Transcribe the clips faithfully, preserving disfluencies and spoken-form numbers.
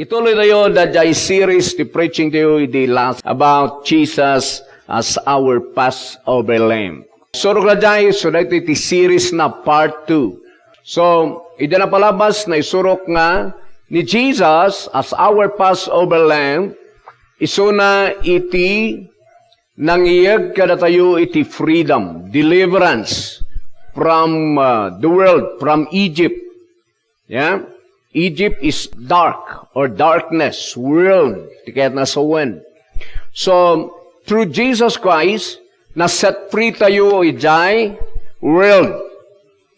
Ituloy tayo, dayjay series ti preaching tayo idi last about Jesus as our Passover Lamb. Surok dayjay, so daytoy ti series na part two. So, ida napalabas, naisurok nga ni Jesus as our Passover Lamb, isuna iti nangiyeg kadatayo iti freedom, deliverance from, uh, the world, from Egypt. Yeah? Egypt is dark or darkness, world, ti kayatna sawen. So, through Jesus Christ, na-set free tayo idiay world.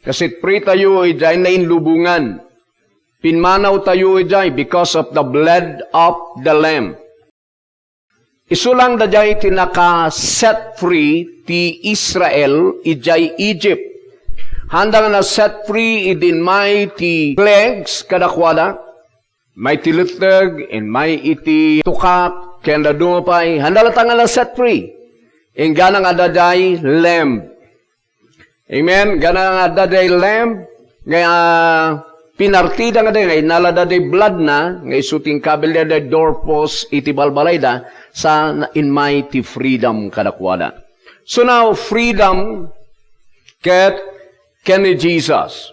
Kasi free tayo idiay nainlubongan. Pinmanaw tayo idiay because of the blood of the Lamb. Isu lang dayjay ti naka-set free ti Israel idiay Egypt. Haanda nga na-set free idi immay ti plagues kadakuada. Immay ti letteg, immay iti tukak, ken dadduma pay. Haanda latta nga na-set free. Inggana nga dayjay Lamb. Amen. Gana nga adda day lamb, nga, ah, pinartida nga day, nga inalada day blood na, nga isu ti inkabil da day doorpost iti balbalayda, sa na-, immay ti freedom kadakuada. So now, freedom ket ken ni Jesus.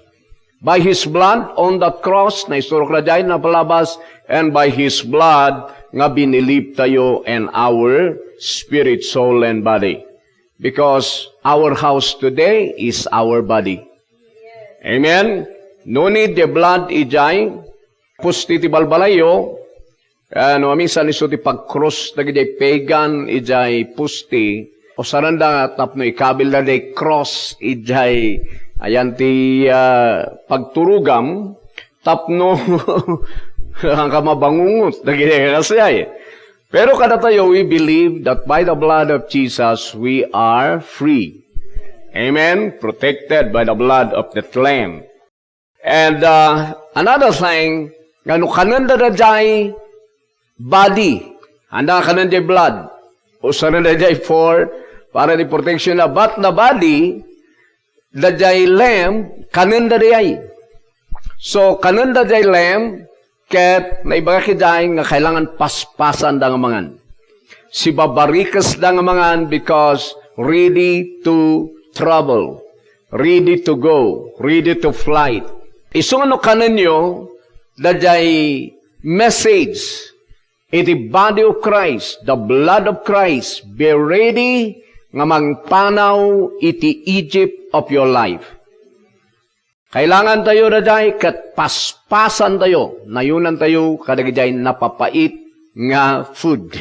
By His blood on that cross, naisurok dayjay napalabas, and by His blood, nga binilib tayo and our spirit, soul, and body. Because our house today is our body. Amen? No need the blood ijay pusti ti balbalayyo. Ah, no, minsan isu ti pagkrus dagiti pagan ijay pusti. Usaranda tapno ikabilda day cross ijay ayan ti, ah, pagturogam tapno ang kamabangungot dagiti kasjay. Pero kadatayo, we believe that by the blood of Jesus, we are free. Amen? Protected by the blood of the Lamb. And, uh, another thing, nga no kanenda dayjay body, haanda nga kanen jay blood, usarenda jay for, para di protection na, but the body, dayjay lamb, kanenda dayjay. So, kanenda jay lamb, ket naibaga idiay nga kailangan paspasanda nga mangan. Sibabarikesda nga mangan because ready to travel, ready to go, ready to flight. Isu nga no kanenyo, dayjay message iti body of Christ, the blood of Christ, be ready nga mangpanaw iti Egypt of your life. Kailangan tayo dayjay ket paspasan tayo, nayunan tayo kadagijay napapait nga food.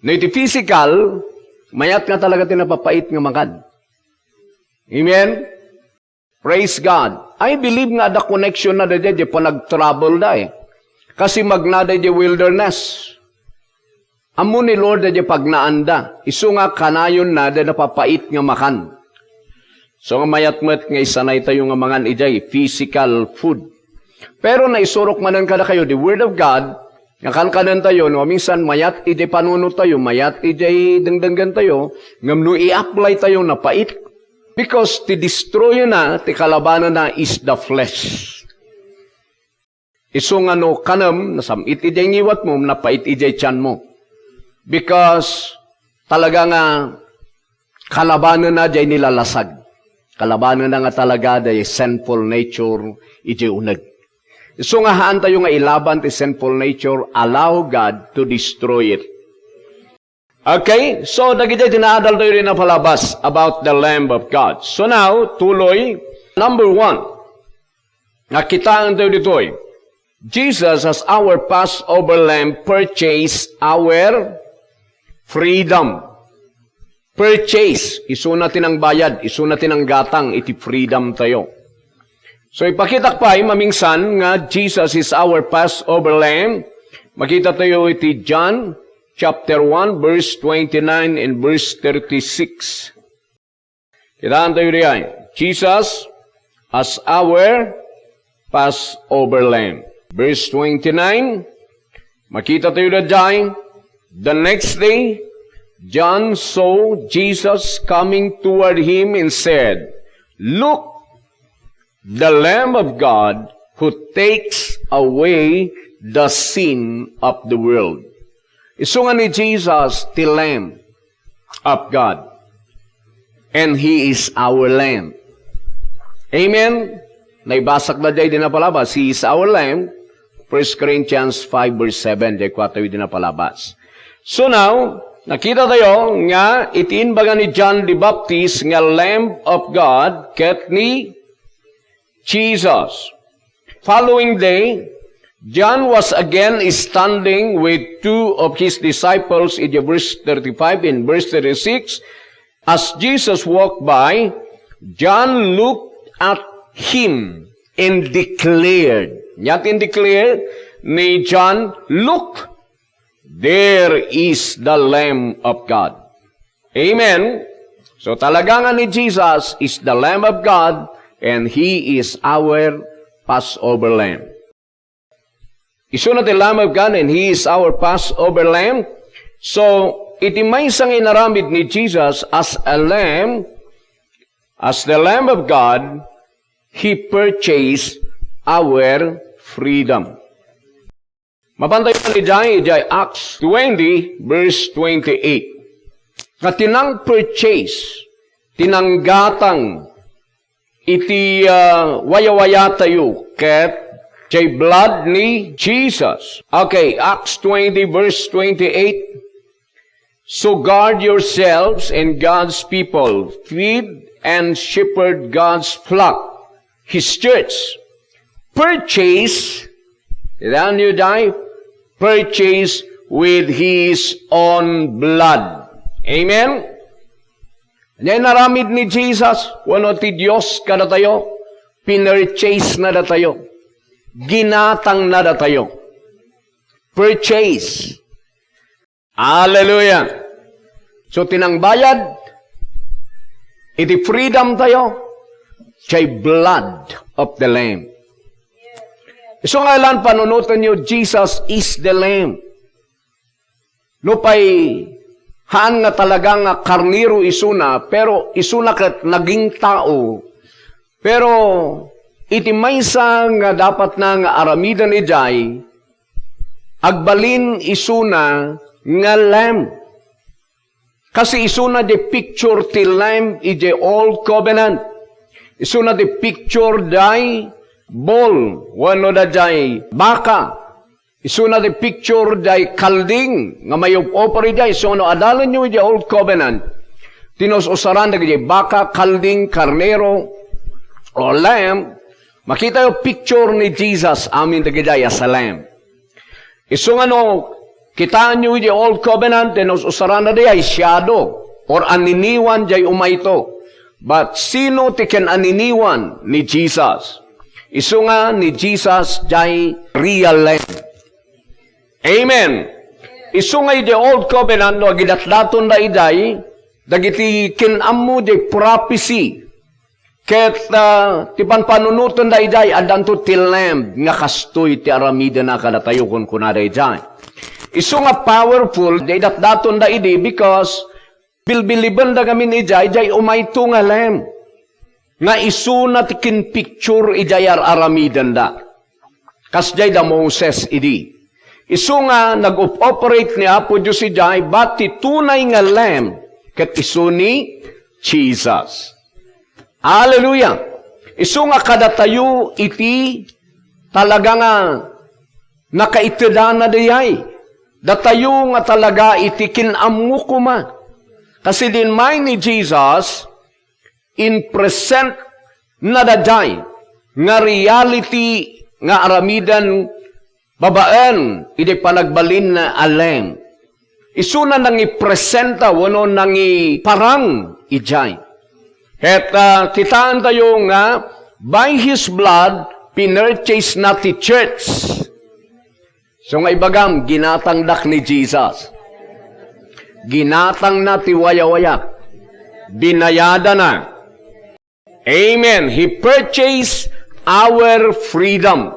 No iti physical, mayat nga talaga ti napapait nga makan. Amen? Praise God. I believe nga adda connection na dayjay, di panag-travel da eh. Kasi magna dayjay wilderness. Ammo ni Lord dayjay pagnaanda. Isu nga kanayon na da napapait nga makan. So nga mayat met nga isanay tayo nga mangan ijay physical food. Pero naisurok manen kadakayo, the Word of God, nga kankanen tayo, no, minsan mayat ijay panunot tayo, mayat ijay dengdenggen tayo, ngem no i-apply tayo, napait. Because ti destroy na, ti kalabanan na is the flesh. Isu nga no kanem, nasam-it ijay ngiwatmo, napait ijay tianmo. Because talaga nga kalabanen na jay nilalasag. Kalabanen na nga talaga jay sinful nature ijay uneg. Isu nga haan tayo nga ilaban ti sinful nature, allow God to destroy it. Okay, so dagiti ti naadal tayo rin napalabas about the Lamb of God. So now, tuloy, number one, nakitaan tayo ditoy. Jesus as our Passover Lamb purchase our freedom. Purchase, isuna ti nangbayad, isuna ti nanggatang iti freedom tayo. So, ipakitak pay mamingsan nga Jesus is our Passover Lamb. Makita tayo iti John chapter one, verse twenty-nine and verse thirty-six. Kitaan tayo diay. Jesus as our Passover Lamb. Verse twenty-nine, makita tayo dayjay. The next day, John saw Jesus coming toward him and said, "Look, the Lamb of God who takes away the sin of the world. Isu nga ni Jesus, the Lamb of God. And He is our Lamb. Amen? Naibasak na jay di napalabas, He is our Lamb. First Corinthians five verse seven, jay kuatayo di napalabas. So now, nakita tayo nga iti imbaga ni John the Baptist nga Lamb of God, ket ni Jesus. Following day, John was again standing with two of his disciples in the verse thirty-five and verse thirty-six. As Jesus walked by, John looked at him and declared, ania ti in-declare ni John, "Look, there is the Lamb of God." Amen. So talaga nga ni Jesus is the Lamb of God and He is our Passover Lamb. Isu na ti Lamb of God and He is our Passover Lamb. So, iti maysa nga inaramid ni Jesus as a Lamb, as the Lamb of God, He purchased our freedom. Mapantayo man idiay, idiay Acts twenty, verse twenty-eight. Nga ti nang-purchase, ti nanggatang iti, ah, wayawayatayo ket jay blood ni Jesus. Okay, Acts twenty, verse twenty-eight. So guard yourselves and God's people. Feed and shepherd God's flock, His church. Purchase, then you die, purchase with His own blood. Amen? Ania inaramid ni Jesus, wenno ti Dios kadatayo, pinurchase na datayo. Ginatang na datayo. Purchase. Hallelujah! So, ti nangbayad iti freedom tayo, jay blood of the Lamb. Isu nga lan panunotenyo, Jesus is the Lamb. Nupay haan nga talaga nga karnero isuna, pero isuna ket naging tao. Pero iti maysa nga dapatna nga aramiden idiay, agbalin isuna nga lamb. Kasi isuna di picture ti lamb iti Old Covenant. Isuna di picture day bull, wenno daydiay baka. Isuna di picture day kalding nga mayop-opar idiay. So, no adalanyo iti Old Covenant, ti naus-usaran dagiti baka, kalding, karnero, o lamb, makitayo picture ni Jesus amin dagidiay a lamb. Isu nga no, kitaenyo iti Old Covenant, ti naus-usaran daydiay shadow or aniniwan jay umayto. But sino ti kin-aniniwan ni Jesus? Isu nga ni Jesus jay real lamb. Amen. Isu nga iti Old Covenant, no, agidatdaton daydiay, dagiti kin-ammo jay prophecy. Ket, ah, ti panpanunotenda idiay, addanto ti lamb nga kastoy ti aramidena kadatayo, kunkunada idiay. Isu nga powerful, jay datdatonda idi because bilbilibenda ngamin idiay, jay umayto nga lamb. Nga isuna ti kin-picture idiay ar-aramidenda. Kasdiay da Moses idi. Isu nga nag-op-operate ni Apo Dios idiay, but ti tunay nga lamb, ket isu ni Jesus. Hallelujah! Isu nga kadatayo iti talaga nga nakaitedana dayay. Datayo nga talaga iti kin-ammo koma. Kasi dinmay ni Jesus, in present na dayay nga reality nga aramiden babaen idi panagbalinna a lamb. Isuna nangipresenta wenno nangiparang idiay. Ket, ah, kitaentayo nga by His blood, pinurchase na ti church. So nga ibagam, ginatangdak ni Jesus. Ginatangna ti wayawayak. Binayadana. Amen. He purchased our freedom.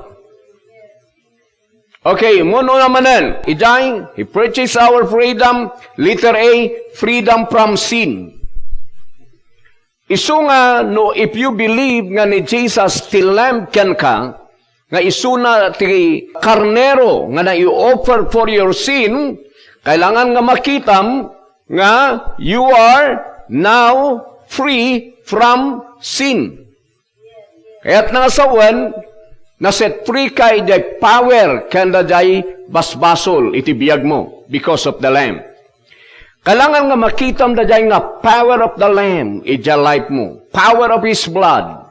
Okay, umuna manen. Idiay, He purchased our freedom. Letter A, freedom from sin. Isu nga, no, if you believe nga ni Jesus ti Lamb kenka, nga isuna ti karnero nga nai-offer for your sin, kailangan nga makitam nga you are now free from sin. Kayat nga sawen, na-set free ka idiay power ken daydiay basbasol iti biagmo because of the Lamb. Kailangan nga makitam daydiay nga power of the Lamb idiay life mo. Power of His blood.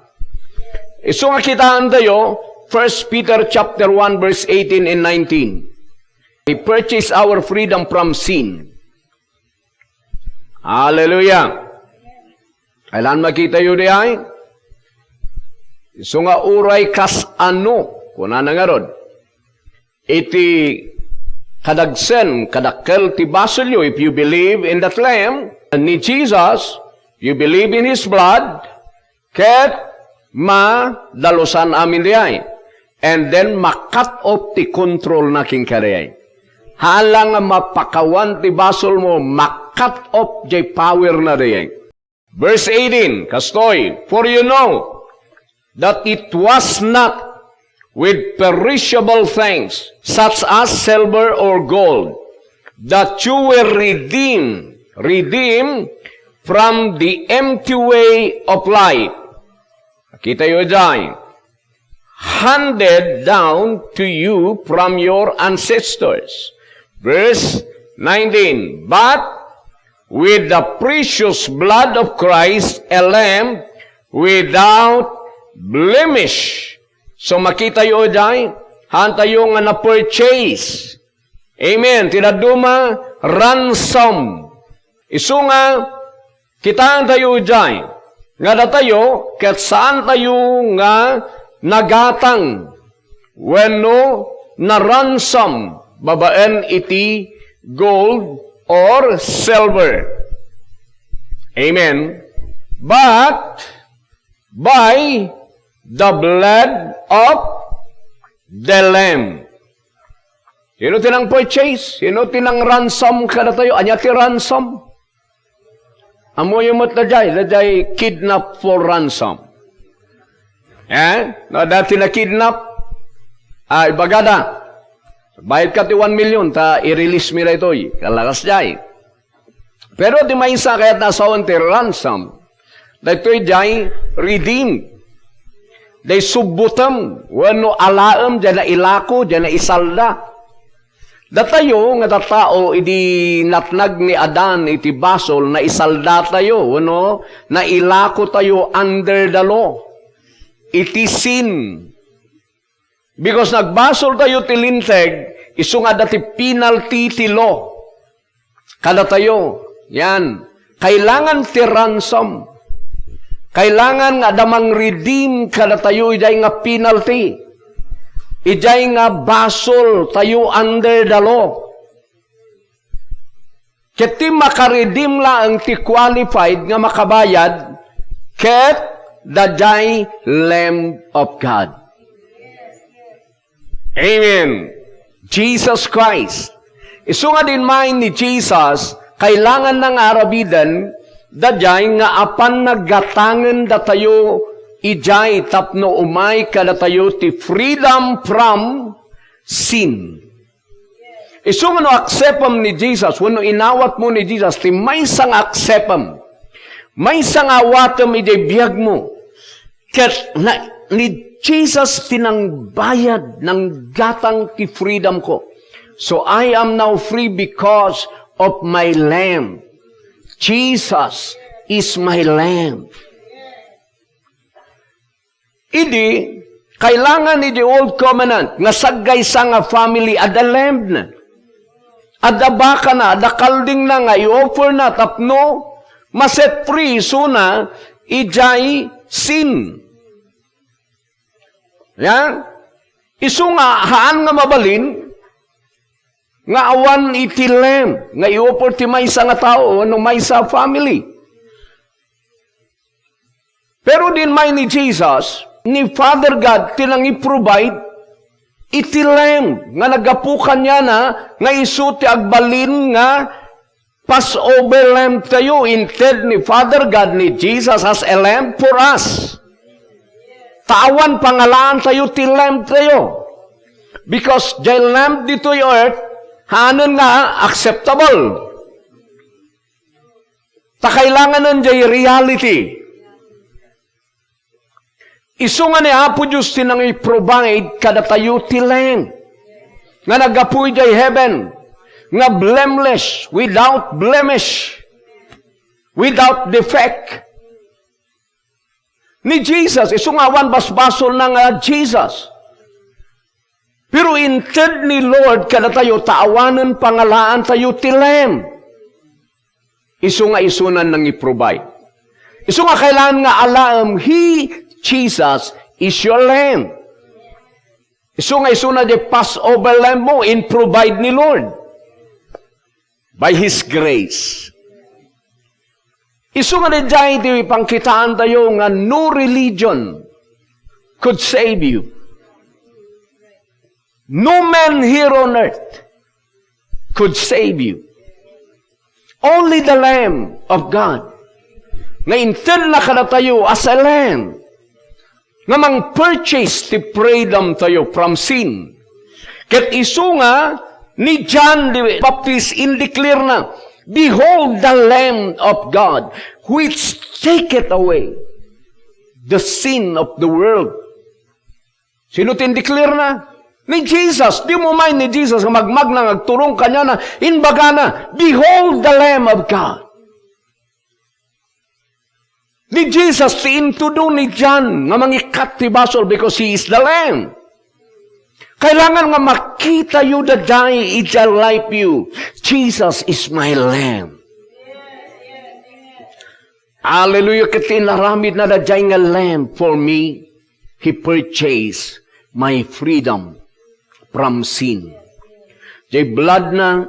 Isu nga kitaentayo, First Peter chapter one, verse eighteen and nineteen. He purchased our freedom from sin. Hallelujah. Kailan makitayo diay? Isu nga uray kas ano, kunana ngarud, iti kadagsen, kadakkel ti basolyo, if you believe in that Lamb, ni Jesus, you believe in His blood, ket madalusan amin diay. And then, ma-cut off ti control na kenka diay. Haan lang nga mapakawan ti basol mo, ma-cut off jay power na diay. Verse eighteen, kastoy, "For you know that it was not with perishable things, such as silver or gold, that you were redeemed, redeemed from the empty way of life." Kita yo diay, "handed down to you from your ancestors." Verse nineteen, "But with the precious blood of Christ, a lamb without blemish." So, makita yo diay, haan tayo nga na-purchase. Amen. Ti dadduma, ransom. Isu nga, kitaentayo diay, nga datayo, ket saantayo nga nagatang wenno na-ransom babaen iti gold or silver. Amen. But by the blood of the Lamb. Sino ti nang-purchase? Sino ti nang-ransom kadatayo? Ania ti ransom? Ammoyo met daydiay, daydiay kidnap for ransom. Eh? No, dati na kidnap, ah, ibagada, "Bayad ka ti one million, ta i-release mi daytoy." Kalakas diay. Pero ti maysa kayat nga sawen ti ransom, daytoy diay redeem. Diay subbotem, wenno alaem, diay nailako, diay naisalda. Datayo nga tattao idi natnag ni Adan iti basol, naisalda tayo, wenno nailako tayo under the law. Iti sin. Because nagbasol tayo ti Linteg, isu nga adda ti penalty ti law kadatayo. Yan. Kailangan ti ransom. Kailangan nga adda mang-redeem kadatayo idiay nga penalty. Idiay nga basol tayo under the law. Ket ti makaredeem laeng ti qualified nga makabayad, ket daydiay Lamb of God. Amen. Jesus Christ. Isu nga dimmaen ni Jesus, kailanganna nga arabiden, daydiay nga apan naggatangen datayo idiay tapno umay kadatayo ti freedom from sin. Isu nga no aksepem ni Jesus, wenno inawatmo ni Jesus, ti maysa nga aksepem, maysa nga awatem idiay biagmo, ket na, ni Jesus ti nangbayad, nanggatang ti freedom ko. So I am now free because of my Lamb. Jesus is my Lamb. Idi, kailangan idi Old Covenant nga saggaysa nga family, adda lambna, adda bakana, adda kaldingna nga i-offer na tapno ma-set free isuna idiay sin. Ya? Isu nga haan nga mabalin nga awan iti lamb nga i-offer ti maysa nga tao wenno maysa a family. Pero diay ni Jesus, ni Father God ti nangi-provide iti lamb nga naggapu kaniana nga isu ti agbalin nga Passover lamb tayo. Inted ni Father God ni Jesus as a lamb for us. Ta awan pangalaantayo ti Lamb tayo. Because jay Lamb ditoy earth, haanen nga acceptable. Ta kailanganen jay reality. Isu nga ni Apo Dios ti nangi-provide kadatayo ti Lamb nga naggapu idiay heaven, nga blameless, without blemish, without defect. Ni Jesus, isu nga awan basbasolna nga Jesus. Pero inted ni Lord kadatayo ta awanen pangalaantayo ti Lamb. Isu nga isunan nangi-provide. Isu nga kailangan nga alaem, He, Jesus, is your Lamb. Isu nga isuna di Passover Lamb mo, in-provide ni Lord. By His grace. Isu nga daydiay ti pangkitaantayo nga no religion could save you. No man here on earth could save you. Only the Lamb of God. Nga intedna kadatayo as a lamb. Nga mang-purchase ti freedom tayo from sin. Ket isu nga ni John the Baptist in-declare na, "Behold the Lamb of God, which taketh away the sin of the world." Sino ti in-declare na? Ni Jesus. Di mo main ni Jesus nga magmagna nga agturong kaniana, imbagana, "Behold the Lamb of God." Ni Jesus ti intudo ni John nga mangikkat ti basol because he is the Lamb. Kailangan nga makitayo daydiay iti life you. Jesus is my Lamb. Hallelujah. Ket inaramidna daydiay nga Lamb for me. He purchased my freedom from sin. Jay blood na,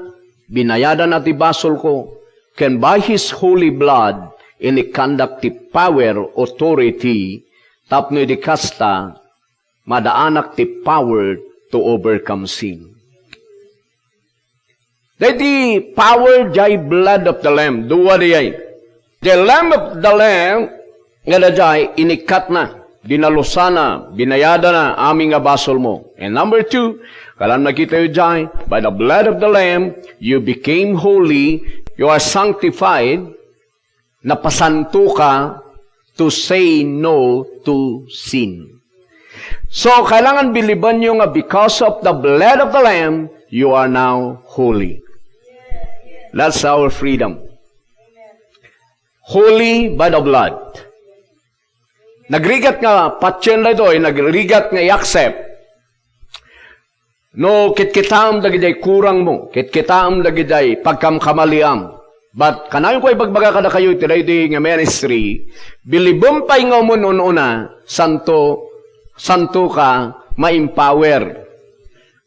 binayadana ti basolko, ken by His holy blood, inikkandak ti power, authority, tapno idi kasta, madaanak ti power to overcome sin. Daydi power jay blood of the Lamb. Dua dayay. The Lamb of the Lamb, nga dayjay, inikkatna, dinalusana, binayadana, amin nga basolmo. And number two, kalan makitayo jay, by the blood of the Lamb, you became holy, you are sanctified, napasantoka to say no to sin. So, kailangan bilibanyo nga because of the blood of the Lamb, you are now holy. That's our freedom. Holy by the blood. Nagrigat nga patien daytoy, nagrigat nga i-accept. No, kitkitaem dagidiay kurangmo, kitkitaem dagidiay pagkamkamaliam. But kanayon ko ibagbaga kadakayo iti daydi nga ministry, bilibem pay nga umun-una, santo, santo ka, ma-empower.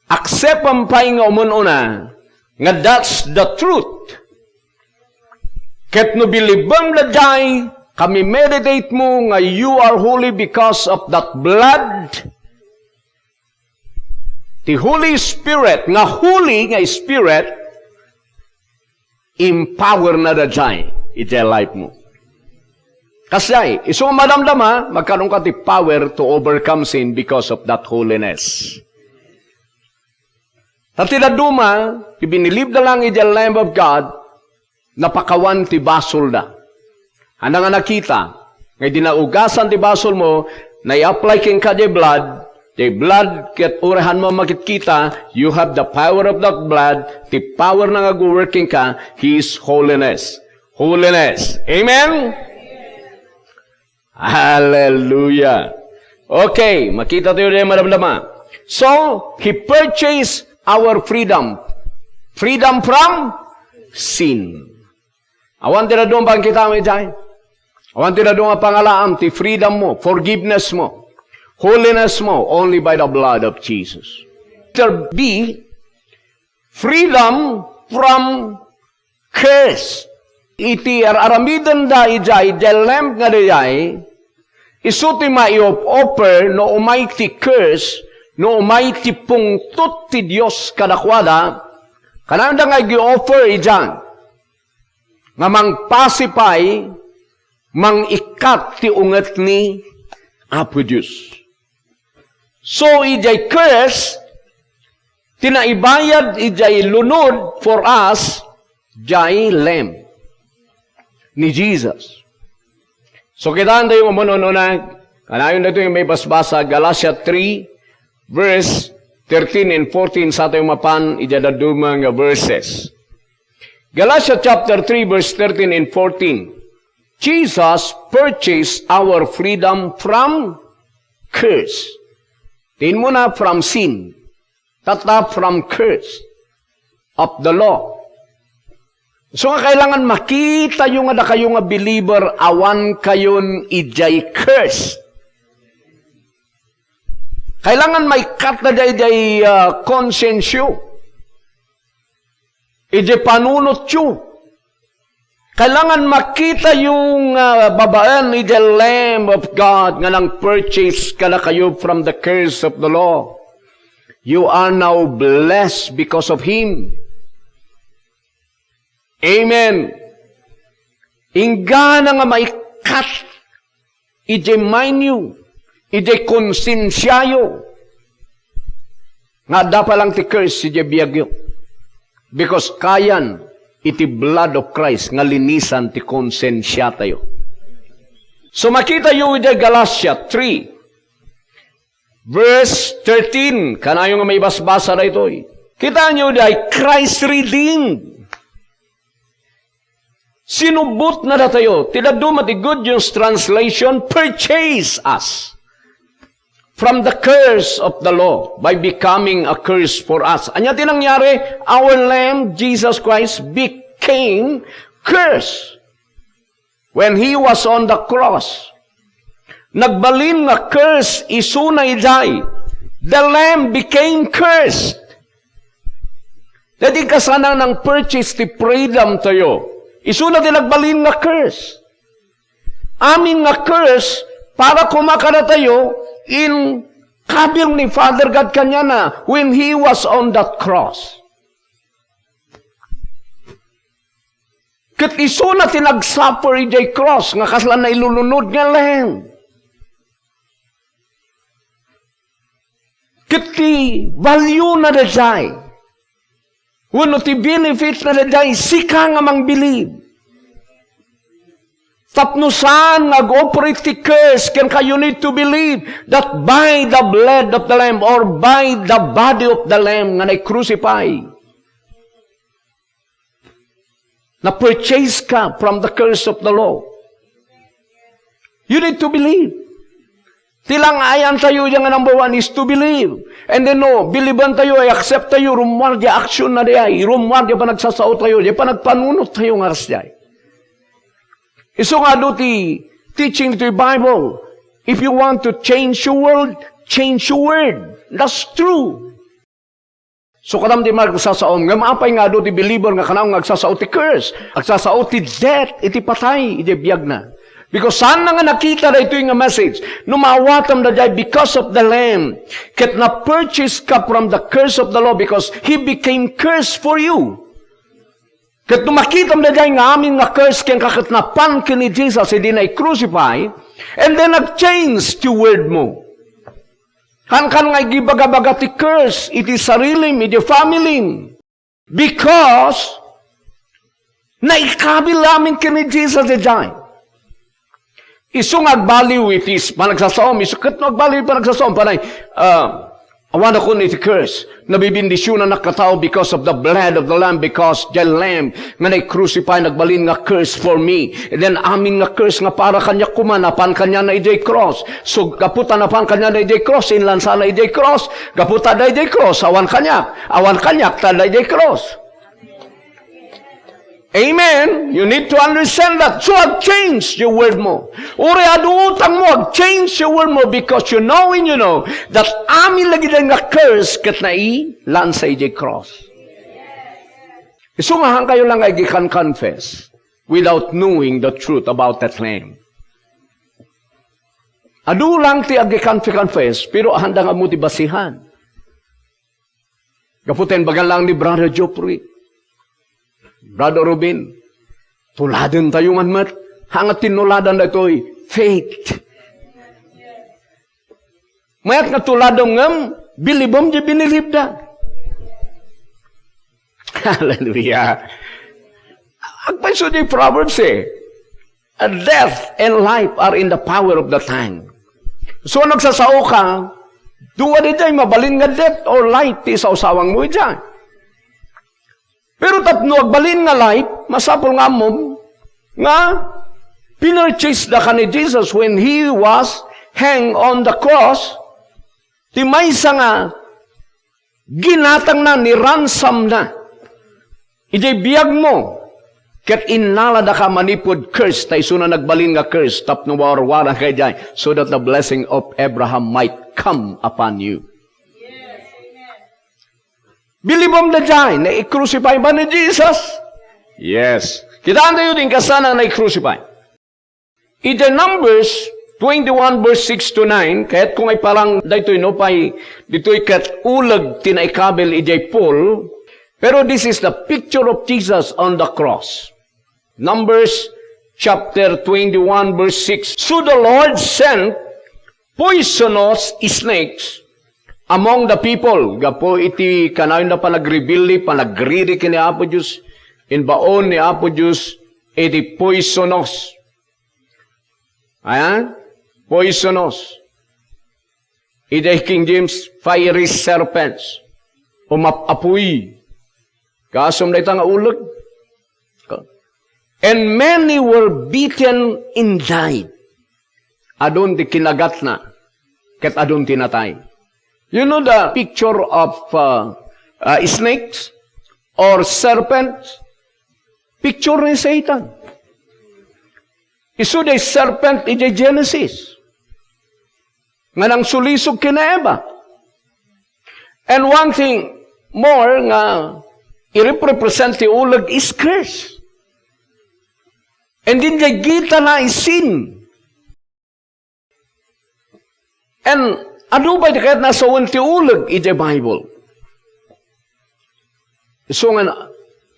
Acceptem pay nga umun-una, nga that's the truth. Ket no bilibem daydiay, kami meditate mo nga you are holy because of that blood, Ti Holy Spirit, nga holy nga Spirit, empower na daydiay iti life mo. Kasdiay, isu nga madamdama, magkaroon ka ti power to overcome sin because of that holiness. Ta ti dadduma, ti binilib da lang iti Lamb of God, napakawan ti basolda. Ania nga nakita, nga idi naugasan ti basolmo, nai-apply kenka ti blood, ti blood ket uray haan mo makitkita, you have the power of that blood, ti power na nga agwo-work kenka, He is holiness. Holiness. Amen? Hallelujah. Okay, makita tayo din, madamdama. So, He purchased our freedom. Freedom from sin. Awan ti dadduma pangkitaem iti. Awan ti dadduma pangalaam ti freedom mo, forgiveness mo, holiness mo, only by the blood of Jesus. Letter B, freedom from curse. Iti ar-aramidenda idiay, idiay Lamb nga daydiay, isu ti maiof-offer no umay ti curse, no umay ti pungtot ti Dios kadakuada, kananda nga igi-offer idiay, nga mangpacify, mangikkat ti ungetni, Apo Dios. So, idiay curse, ti naibayad idiay lunod for us, diay Lamb ni Jesus. So, kitaan tayo nga manununag, kanayon dito yung may basbasa, Galatia three, verse thirteen and fourteen, sa tayo mapan, idiay dadduma nga verses. Galatia chapter three, verse thirteen and fourteen. Jesus purchased our freedom from curse. Tingnan mo na, from sin. Tatta, from curse of the law. So nga kailangan makita yo nga dakayo nga believer, awan kayon idiay curse. Kailangan maikat na daydiay, ah, konsensyo. Idiay panunotyo. Kailangan makita yo nga babaen idiay Lamb of God nga nang-purchase kadakayo from the curse of the law. You are now blessed because of Him. Amen. Inggana nga maikat idiay mind yo, idiay konsensiayo, nga adda pa lang ti curse idiay biagyo. Because kayan iti blood of Christ nga linisan ti konsensiatayo. So makita yo idiay Galatia three, verse thirteen, kanayo nga maibasbasa daytoy. Kitaenyo, diay Christ redeemed. Sinubbot na datayo. Ti dadduma ti Good News Translation, purchase us from the curse of the law by becoming a curse for us. Ania ti nangyari? Our Lamb, Jesus Christ, became curse when He was on the cross. Nagbalin nga curse isuna idiay. The Lamb became cursed. Daydi kasano nang-purchase ti freedom tayo. Isuna ti nagbalin nga curse. Amin nga curse, para koma kadatayo, inkabil ni Father God kaniana when He was on that cross. Ket isuna ti nagsuffer idiay cross nga kasla nailulunod nga Lamb. Ket ti value na daydiay, wenno ti benefit na daydiay, sika nga mangbilib. Tapno saan nga ag-operate ti curse, kenka, you need to believe that by the blood of the Lamb or by the body of the Lamb nga nai-crucify, na-purchase ka from the curse of the law. You need to believe. Ti lang-ayan tayo dyan nga number one is to believe. And then, no, believe-an tayo, i-accept tayo, rummuar diay action na diay, rummuar diay panagsasao tayo, diay panagpanunot tayo nga kasdiay. Isu nga adu ti teaching ti Bible, if you want to change your world, change your word. That's true. So, kadam ti magsasao, ngem apay nga adu ti believer nga kanayon nga agsasao ti curse, agsasao ti death, iti patay, iti biagna? Because saan na nga nakita daytoy nga message? No maawatam daydiay because of the Lamb, ket na-purchase ka from the curse of the law because He became curse for you. Ket no makitam daydiay nga amin nga curse kenka ket napan ken ni Jesus idi nai-crucify, and then nag-change ti word mo. Haankan nga igibaga-baga ti curse iti sarilim, iti familim. Because naikabil amin ken ni Jesus daydiay. Isu nga agbaliw iti panagsasaom, isu ket no agbaliw iti panagsasaom, panay, ah, awanakon iti curse. Nabibendisionanak a tao because of the blood of the Lamb, because the Lamb nga nai-crucify nagbalin nga curse for me. And then amin nga curse nga para kaniak koma, napan kaniana idiay cross. So, gapu ta napan kaniana idiay cross, inlansana idiay cross. Gapu ta adda idiay cross, awan kaniak. Awan kaniak, ta adda idiay cross. Amen. You need to understand that. So, ag-change your word mo. Uray adu utang mo, ag-change your word mo because you know and you know that amin lagi daydiay nga curse ket nailansa idiay cross. Isu nga haankayo lang nga igikan-confess without knowing the truth about that Lamb. Adu lang ti agikan-confess, pero haanda nga ammo ti basihan. Gapu ta imbagan lang ni Brother Geoffrey, Brother Ruben, tuladen tayo man met. Haan nga tinnuladan daytoy, faith. Mayat nga tuladem ngem, bilibem diay binilibda. Hallelujah. Agpayso diay Proverbs eh. Death and life are in the power of the tongue. So, nagsasaoka, dua diay mabalin nga death or life ti isawsawangmo idiay. Pero tapno agbalin nga life, masapul nga ammom nga pinurchase da ka ni Jesus when he was hanged on the cross. Ti maysa nga ginatangna, ni-ransom na. Idiay biagmo, ket innala da ka manipud curse, ta isuna nagbalin nga curse, tapno mawarwaran ka idiay, so that the blessing of Abraham might come upon you. Bilibem daydiay, naikrusified ba ni Jesus? Yes. Kitaan tayo din kasana naikrusified. Iti Numbers twenty-one verse six to nine, kayat ko nga iparang daytoy no pay ditoy ket uleg ti naikabil idiay Paul. Pero this is the picture of Jesus on the cross. Numbers chapter twenty-one verse six. So the Lord sent poisonous snakes among the people. Gapu iti kanayon da panagribilli, panagriri ken ni Apo Dios, imbaon ni Apo Dios iti poisonous. Ayan? Poisonous. Iti King James, fiery serpents. Umap-apuy. Kasum dayta nga uleg. And many were beaten and died. Adun ti kinagatna, ket adun ti natay. You know the picture of uh, uh, snakes or serpents? Picture ni Satan. Isu day serpent iti Genesis nga nangsulisog ken Eva. And one thing more nga i-represent ti uleg is curse. And then, jay gita na is sin. And ano ba di kayat nasawen ti uleg iti Bible? Isu nga,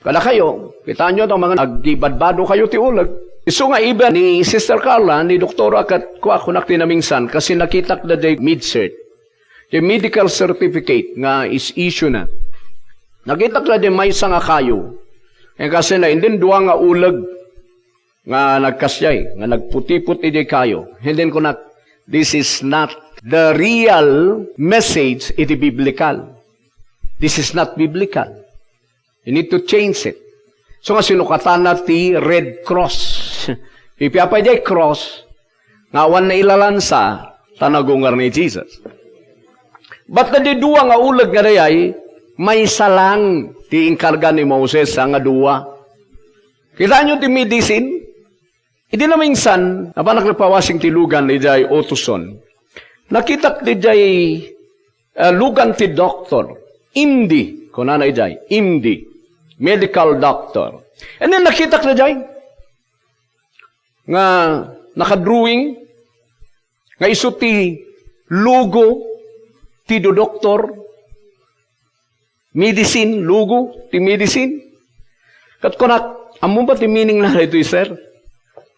kada kayo, kita nyo itong mga nagbadbado kayo ti uleg. Isu nga iba ni Sister Carla, ni Doktora, kat kuakunak ti namingsan, kasi nakitak da jay MedCert. Jay medical certificate nga is issue na. Nakitak da jay maysa nga kayo. Kasi na, indin dua nga uleg. Nga nagkasiay, nga nagputipot iti kayo. And then kunak, this is not the real message iti biblical. This is not biblical. You need to change it. So nga sinukatana ti Red Cross. Ipiapay di cross, nga awan nailalansa, ta nagungar ni Jesus. But na di dua nga uleg nga dayay, maysa lang ti inkarga ni Moses, a nga dua. Kita nyo ti medicine? Idi naminsan, napanak napawasing ti lugan idiay Otuson. Nakitak didiay, ah, lugan ti doktor. M D, kunana idiay, M D. Medical doctor. And then nakitak didiay nga nakadrawing nga isu ti logo ti do doktor. Medicine, logo ti medicine. Ket kunak, ammo ba ti meaning na daytoy, sir?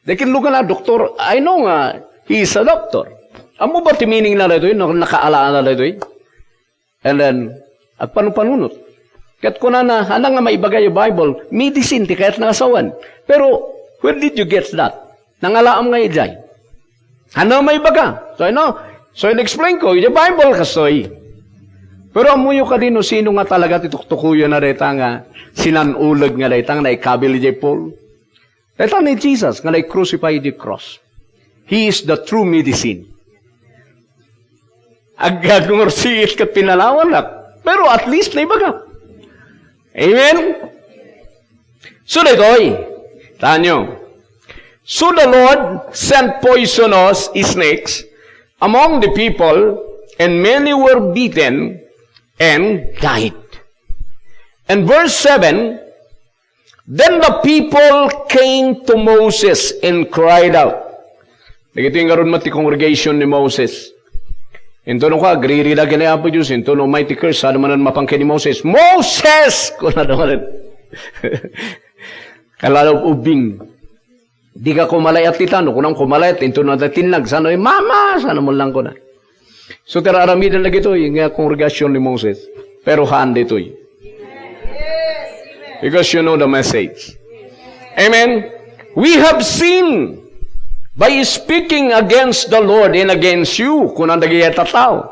Dakin logo na doktor, I know nga he is a doctor. Ammo ba ti meaning na daytoy, no, nakaalaana daytoy? And then, agpanupanunot. Ket kunana, "Ania nga maibaga iti Bible, medicine ti kayatna a sawen." Pero, where did you get that? Nangalaam nga idiay. Ania maibaga? So, you know, so, in-explain ko, iti Bible kastoy. Pero ammoyo kadi no sino nga talaga ti tuktukoyen na dayta nga sinan-uleg nga dayta nga naikabil idiay Paul? Dayta ni Jesus nga nai-crucify idiay cross. He is the true medicine. Ag-, agngursiit ket pinalawanak. Pero at least naibaga. Amen? So, daytoy, tanyo. So the Lord sent poisonous snakes among the people, and many were bitten and died. And verse seven, "Then the people came to Moses and cried out." Dagitoy ngarud met ti congregation ni Moses. Intono ka, agririda ken ni Apo Dios, intono may ti curse, sada manen mapan ken ni Moses. "Moses!" Kunada manen. Kalalaw ubing. Di ka kumalayat ti tano, kunam kumalayat, intono na tinnag, sano, "Mama!" Sano mo lang kuna. So, ti ar-aramiden dagitoy nga kongregasyon ni Moses. Pero haan ditoy. Because you know the message. Amen? We have sinned by speaking against the Lord and against you, kuna dagiti tattao.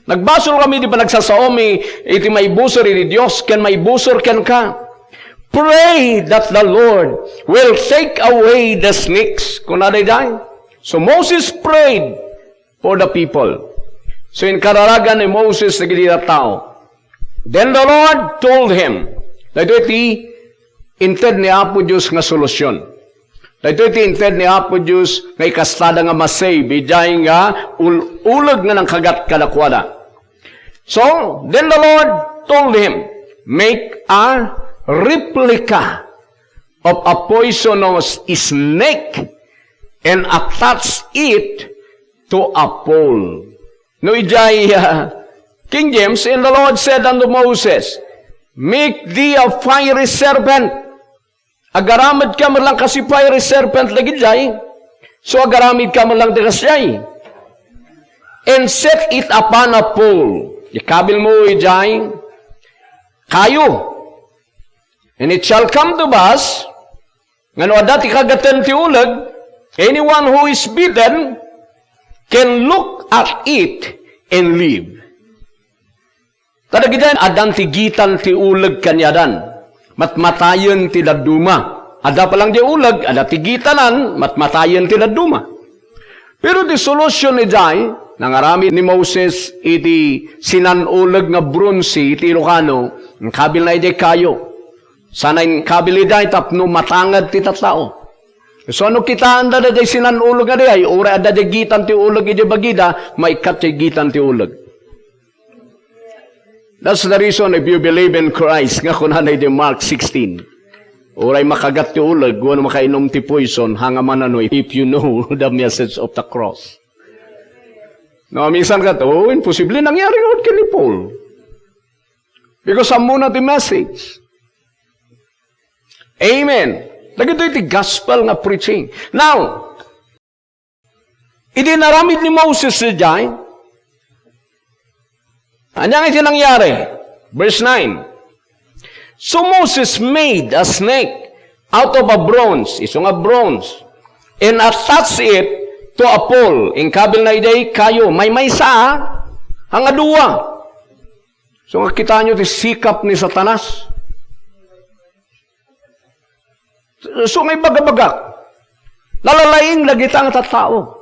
Nagbasol kami iti panagsasaomi iti maibusor iti Dios ken maibusor kenka. Pray that the Lord will take away the snakes, kuna daydiay. So Moses prayed for the people. So, inkararagan ni Moses dagiti tattao. Then the Lord told him, daytoy ti inted ni Apo Dios nga solusyon. Daytoy ti inted ni Apo Dios nga ikastada nga ma-save, idiay nga ul-, uleg nga nangkagat kadakuada. So, then the Lord told him, "Make a replica of a poisonous snake and attach it to a pole." No, idiay, uh, King James, "And the Lord said unto Moses, Make thee a fiery serpent." Agaramidka met lang kas fiery serpent dagidiay. So, agaramidka met lang ti kasdiay. "And set it upon a pole." Ikabil mo idiay kayo. "And it shall come to pass, nga no adda ti kagaten ti uleg, anyone who is bitten can look at it and live." Kadagiti addan ti gitan ti uleg kaniadan, matmatayen ti dadduma. Adda pa lang diay uleg, adda ti gitanan, matmatayen ti dadduma. Pero ti solusyon idiay, nangaramid ni Moses iti sinan-uleg nga bronze iti Ilocano, inkabilna idiay kayo. Sana inkabil idiay tapno matanged ti tattao. So, no kitaenda daydiay sinan-uleg nga diay, uray adda diay gitan ti uleg idiay bagida, maikkat diay gitan ti uleg. That's the reason, if you believe in Christ, nga kunana iti Mark sixteen, uray makagat ti uleg, wenno makainum ti poison, hanga man ano, if you know the message of the cross. No, minsan ket, "Oh, imposible, nangyari ngarud ken ni Paul." Because ammona ti message. Amen. Dagitoy ti gospel nga preaching. Now, idi inaramid ni Moses idiay, ania nga iti nangyari? Verse nine, "So Moses made a snake out of a bronze," isu nga bronze, "and attached it to a pole." Inkabilna idiay kayo, maymaysa, a, nga dua. So, nga kitaenyo ti sikap ni Satanas. So, nga ibagabagak, nalalaing dagita nga tattao.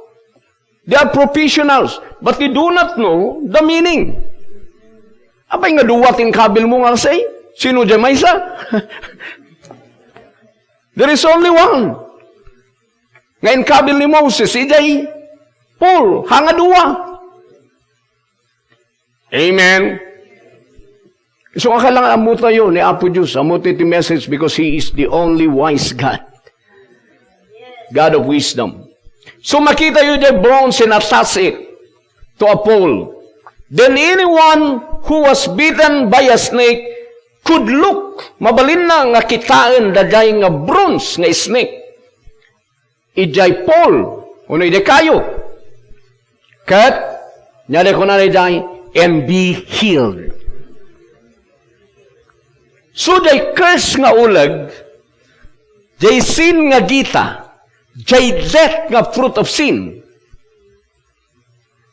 They are professionals, but they do not know the meaning. Apay nga dua ti inkabil mo nga say? Sino diay maysa? There is only one. Nga inkabil ni Moses, idiay Paul, hanga dua. Amen. So, nga kailangan ammo tayo ni Apo Dios, ammo tayo ti message because He is the only wise God. God of wisdom. So, makita yu the bronze and attach it to a pole. Then anyone who was bitten by a snake could look. Mabalinna nga kitaen daydiay nga bronze nga snake. Idiay pole, wenno idiay kayo. Ket, ania ti kunana idiay, "And be healed." So, diay curse nga uleg, diay sin nga gita, diay death nga fruit of sin,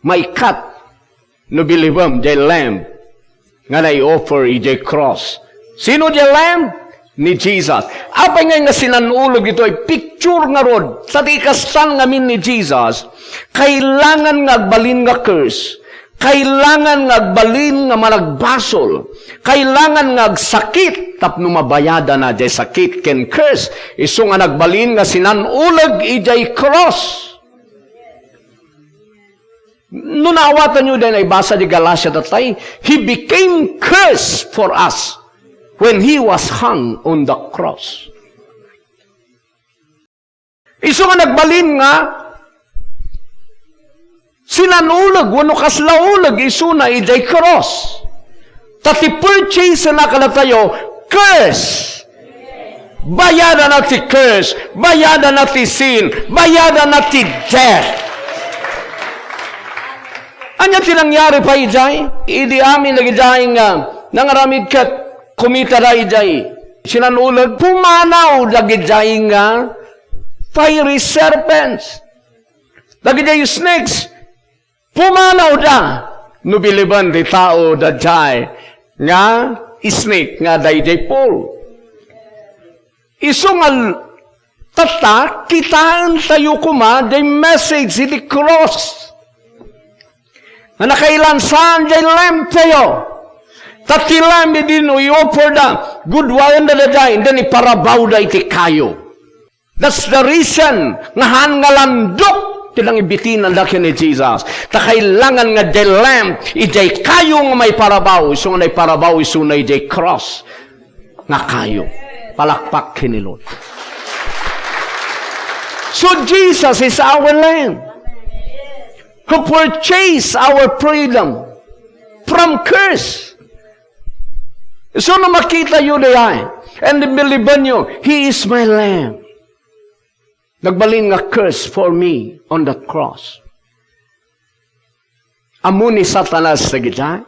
maikkat no bilibem diay Lamb nga nai-offer idiay cross. Sino diay Lamb? Ni Jesus. Apay ngay nga sinan-uleg ditoy? Picture ngarud. Ta ti ikastan ngamin ni Jesus, kailangan nga agbalin nga curse. Kailangan nga agbalin nga managbasol. Kailangan nga agsakit tapno mabayadana diay sakit ken curse. Isu nga nagbalin nga sinan-uleg idiay cross. No naawatanyo diay naibasa di Galacia tatay, "He became curse for us when He was hung on the cross." Isu nga nagbalin nga sinan-uleg wenno kasla uleg isuna idiay cross. Ta ti purchase na kadatayo, curse. Bayadana ti curse. Bayadana ti sin. Bayadana ti death. Ania ti nangyari pay idiay? Idi amin dagidiay nga nangaramid ket kumitada idiay sinan-uleg, pumanaw dagidiay nga fiery serpents. Dagidiay snakes, pumanawda. No biliben ti tao daydiay nga snake nga daydiay pole. Isu nga l-, tatta, kitaentayo koma diay message iti cross. Nga nakailansan diay Lamb tayo. Ta ti Lamb idi no i-offerda, gudwaenda daydiay, then iparabawda iti kayo. That's the reason nga haan nga landok ti nangibitinanda ken ni Jesus. Ta kailangan nga diay Lamb, idiay kayo nga maiparabaw, isu nga naiparabaw isuna idiay cross nga kayo. Palakpak ken ni Lord. So Jesus is our Lamb who purchased our freedom from curse. So no makitayo diay, and believe you, He is my Lamb. Nagbalin nga curse for me on that cross. Ammo ni Satanas dagita.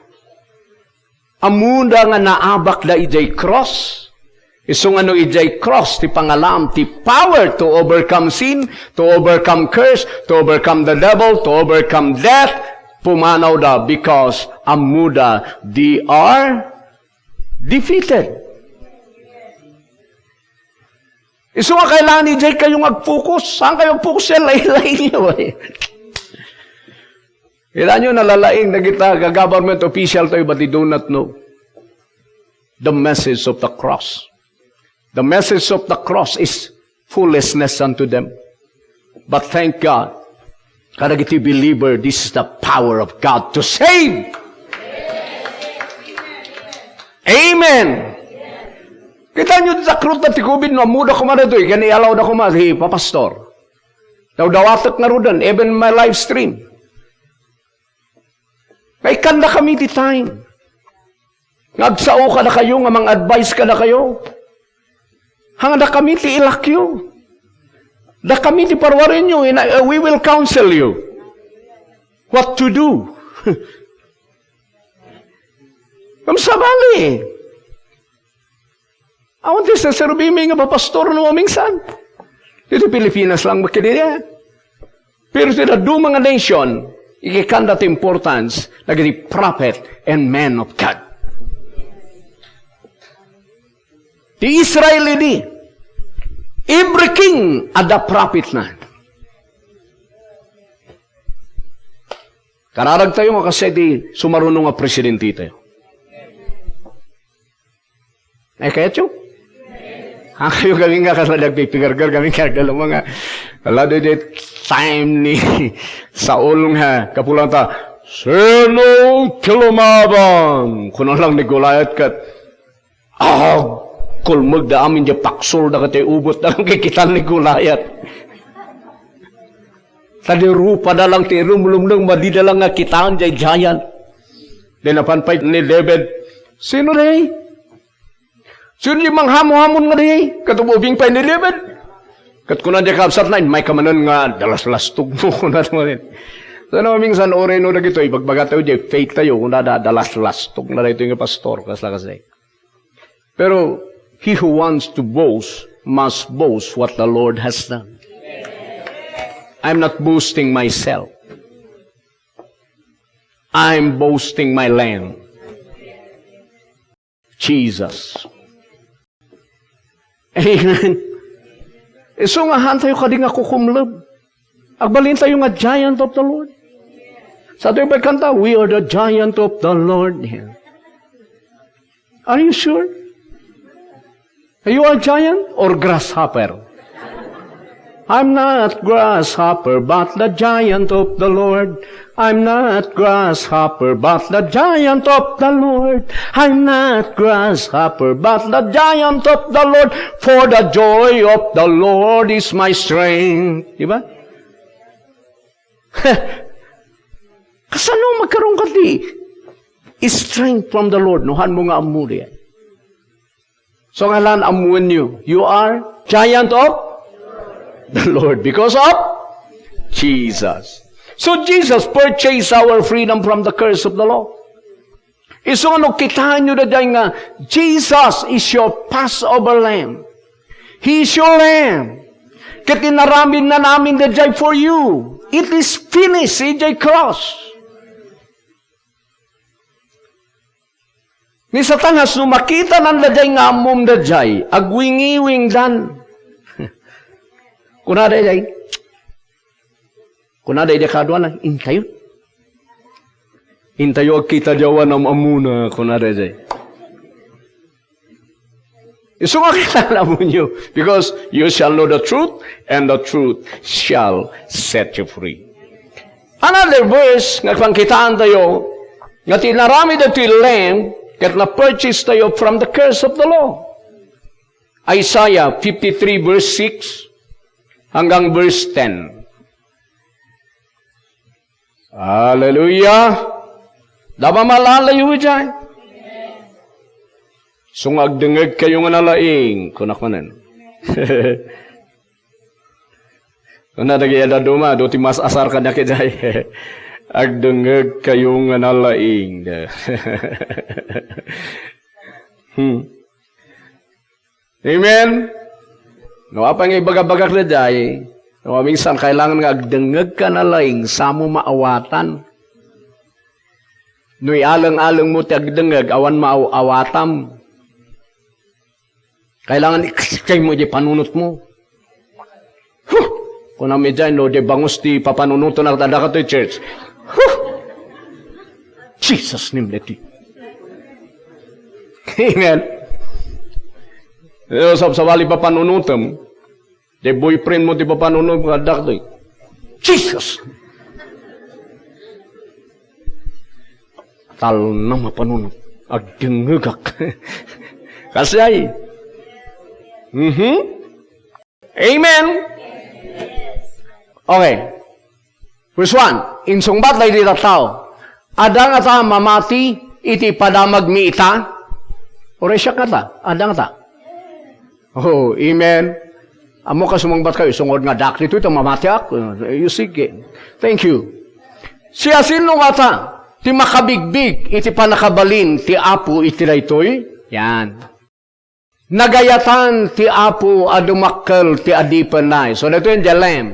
Ammoda nga naabakda idiay cross. Isu nga no idiay cross ti pangalam ti power to overcome sin, to overcome curse, to overcome the devil, to overcome death, pumanawda because ammoda they are defeated. Isu nga kailangan idiay kayo nga agfocus. Saan kayo agfocus? Yan, lain-lain nyo, eh. Kailangan nyo nalalaing dagita nga government official tayo, but they do not know the message of the cross. The message of the cross is foolishness unto them. But thank God, kadagiti believer, this is the power of God to save. Amen. Kita nyo, ti takrot na ti covid, no, ammoda koma daytoy, ken ialawda koma ti papastor. Dawdawatek ngaruden, even my live stream. Nga ikkanda kami ti time. Nga agsao kadakayo, nga mang-advise kadakayo. Hanganda kami ti ilakyo. Dakami ti parwarenyo, ina-, uh, we will counsel you what to do. Ngem sabali. Awan ti saserbimi nga papastor no mamingsan. Dito Pilipinas lang makidiri. Pero ti dadduma nga nation, ikikanda ti importance dagiti prophet and men of God. Ti Israel idi, every king adda prophet na. Kararag tayo nga kasi ti sumaruno nga presidente tayo. Ay, kayatyo? Haan kayo kami nga kasla dagpipigargar kami kaya dala mga, ala, di, di, time ni Saul nga kapulan ta, "Sino ti lumaban?" Kuna lang ni Goliath ket, ah, kulmeg da amin di paksol da ket ubot da lang kikitan ni Goliath. Ta di rupa da lang ti rumlumleng, madida lang nga kitaan jay giant. Di napan pay ni David, "Sino di? Sino di manghamuhamon nga di?" Ket ubing pay ni David. Ket kuna di kabsat na, "May kamanen nga dalaslastog mo," kuna di manen. So, no, minsan, oray no, dagito, ibagbaga tayo, di faith tayo, kuna da, dalaslastog na dito nga pastor, kasla kasi. Pero, he who wants to boast must boast what the Lord has done. I'm not boasting myself. I'm boasting my Lamb. Jesus. Amen. Isu nga haan tayo kadi nga kukumleb. Agbalin tayo nga giant of the Lord. Sa tayo pa'y kanta, "We are the giant of the Lord." Are you sure? Are you a giant or grasshopper? I'm not grasshopper, but the giant of the Lord. I'm not grasshopper, but the giant of the Lord. I'm not grasshopper, but the giant of the Lord. For the joy of the Lord is my strength. Di ba? Kasano magkaroon ka ti strength from the Lord? No, han mo nga ammo diay. So, ngalan, ammoenyo, you are giant of the Lord because of Jesus. So Jesus purchased our freedom from the curse of the law. Isu nga no kitaenyo daydiay nga Jesus is your Passover Lamb. He is your Lamb. Ket inaramidna amin daydiay for you. It is finished, idiay cross. Ni Satanas, no makitanan daydiay nga ammom daydiay, agwingiwingdan. Kuna daydiay, kuna daydiay kaduana, "Intayo. Intayo agkita diay awan am-ammona," kuna daydiay. Isu nga kailangan amonyo, because you shall know the truth, and the truth shall set you free. Another verse nga pangkitaantayo, nga ti inaramid daytoy Lamb, ket na-purchase tayo from the curse of the law. Isaiah fifty-three verse six hanggang verse ten. Hallelujah! Dama malalayo idiay. So nga agdengngegkayo nga nalaing, kunak manen. Kuna dagiti dadduma, adu ti mas-asar kaniak idiay. Agdengngegkayo nga nalaing. Hmm. Amen? No, apay nga ibagabagak daydiay, no, minsan kailangan nga agdengngegka nalaing, samo maawatan. No ialeng-alengmo ti agdengngeg, awan maaw-awatam. Kailangan ikeskaymo idiay panunotmo. Huh! Kunam idiay, no, di bangus ti papanunoten a dakato ti church. Huh! Jesus name, leti. Amen. Pero sabsabali papanunotem. Di boyfriend mo ti papanunot nga dakato. Jesus! Talna mapanunot. Agdengngegak. Kasi ay. Mhm. Amen. Okay. Verse one, insungbat dagiti tattao, "Adda ngata mamati iti padamagmi ita?" Uray siak ngata, adda ngata. Oh, amen. Ammok a sumungbat kayo, sungod nga dak ditoy, ta mamatiak. You see, thank you. Siasino ngata ti makabigbig iti pannakabalin ti Apo iti daytoy? Yan. Nagayatan ti Apo a dumakkel ti adipenna. So, daytoy the Lamb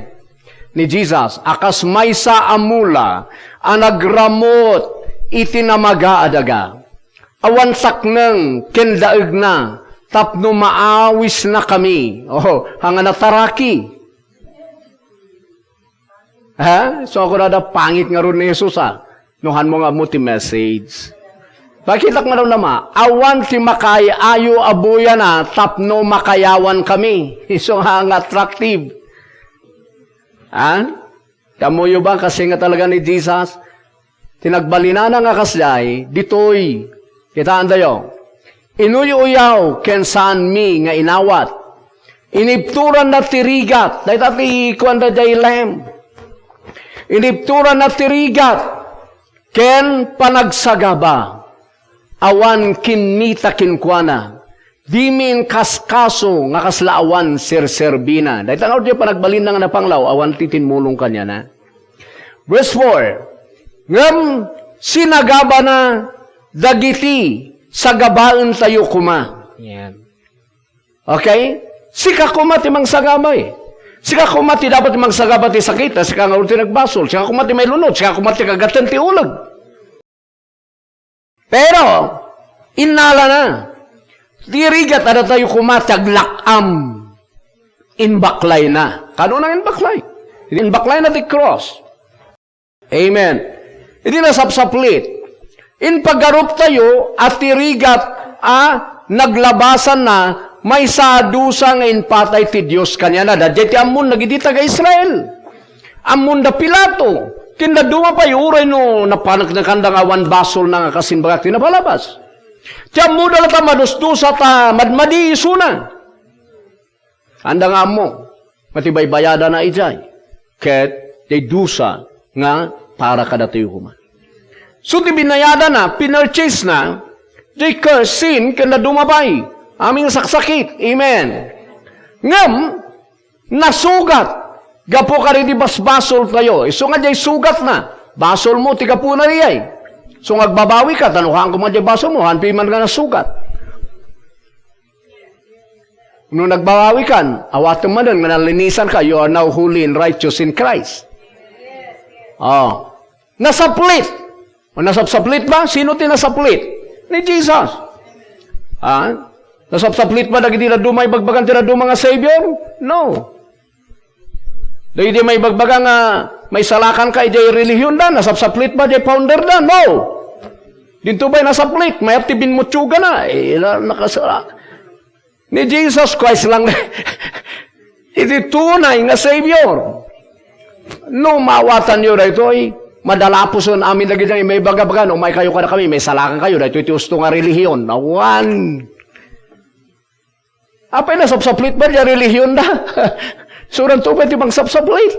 ni Jesus a kas maysa a mula a nagramut iti namaga a daga. Awan sakneng ken daegna tapno maawisnakami. Oh, haan nga nataraki. Ha? So, kunada, pangit ngarud ni Jesus, ah. No, hanmo nga ammo ti message. Pakitak nga daw nama, awan ti makaay-ayo a buyana tapno makayawankami. Isu nga nga attractive. Ha? Ammoyo ba, kasi nga talaga ni Jesus, ti nagbalinana nga kasdiay, ditoy. Kitaentayo. Inuy-uyaw ken saanmi nga inawat. Inibturanna ti rigat. Dayta ti kuan daydiay Lamb. Inibturanna ti rigat ken panagsagaba. Awan kimmita kenkuana. Dimi inkaskaso nga kasla awan serserbina. Dayta nga, diay panagbalinna nga napanglaw, awan ti timmulong kaniana. Verse four, ngem sinagabana dagiti sagabaentayo koma. Yan. Okay? Sika koma ti mangsagaba, eh. Sika koma ti dapat mangsagaba ti sakit, ta sika nga ti nagbasol. Sika koma ti mailunod. Sika koma ti kagaten ti uleg. Pero, innalana, ti rigat a datayo koma ti aglak-am inbaklayna. Kanona nga inbaklay? Inbaklayna ti cross. Amen. Idi nasapsaplit, inpagaruptayo a ti rigat a naglabasanna maysa a dusa nga impatay ti Dios kaniana. Daydiay ti ammon dagiti taga-Israel. Ammon da Pilato. Ken dadduma pay, uray no napaneknekanda nga awan basolna nga kas imbagak ti napalabas. Ti ammoda latta madusdusa ta madmadi isuna. Anda nga ammo nga ti baybayadana idiay, ket ti dusa nga para kadatayo koma. So, ti binayadana, pinurchase na, ti curse, sin, ken dadduma pay. Amin nga saksakit. Amen. Ngem, nasugat Gapu kadagiti basbasoltayo, isu nga diay sugatna, basolmo ti gapuna diay. Isu nga agbabawi ka, ta no haan koma diay basolmo, haan piman nga nasugat. No nagbabawi kan, awaten manen nga nalinisan ka, you are now holy and righteous in Christ. Oh. Nasaplit. O nasapsaplit ba? Sino ti nasaplit? Ni Jesus. Ha? Nasapsaplit ba dagiti dadduma ibagbagan ti dadduma nga Savior? No. Dagiti maibagbaga nga maisalakan ka idiay relihion da, nasapsaplit ba diay founder da? No. Dinto pay nasaplit, mayat ti binmutsugan na. Eh, na, nakasala. Ni Jesus Christ lang iti tunay nga Savior. No maawatanyo daytoy, madalapusen amin dagiti maibagbaga, no, umay kayo kada kami, maisalakan kayo, daytoy ti usto nga relihion. Awan. Apay nasapsaplit ba diay relihion da? Suran to ba ti mangsapsaplit?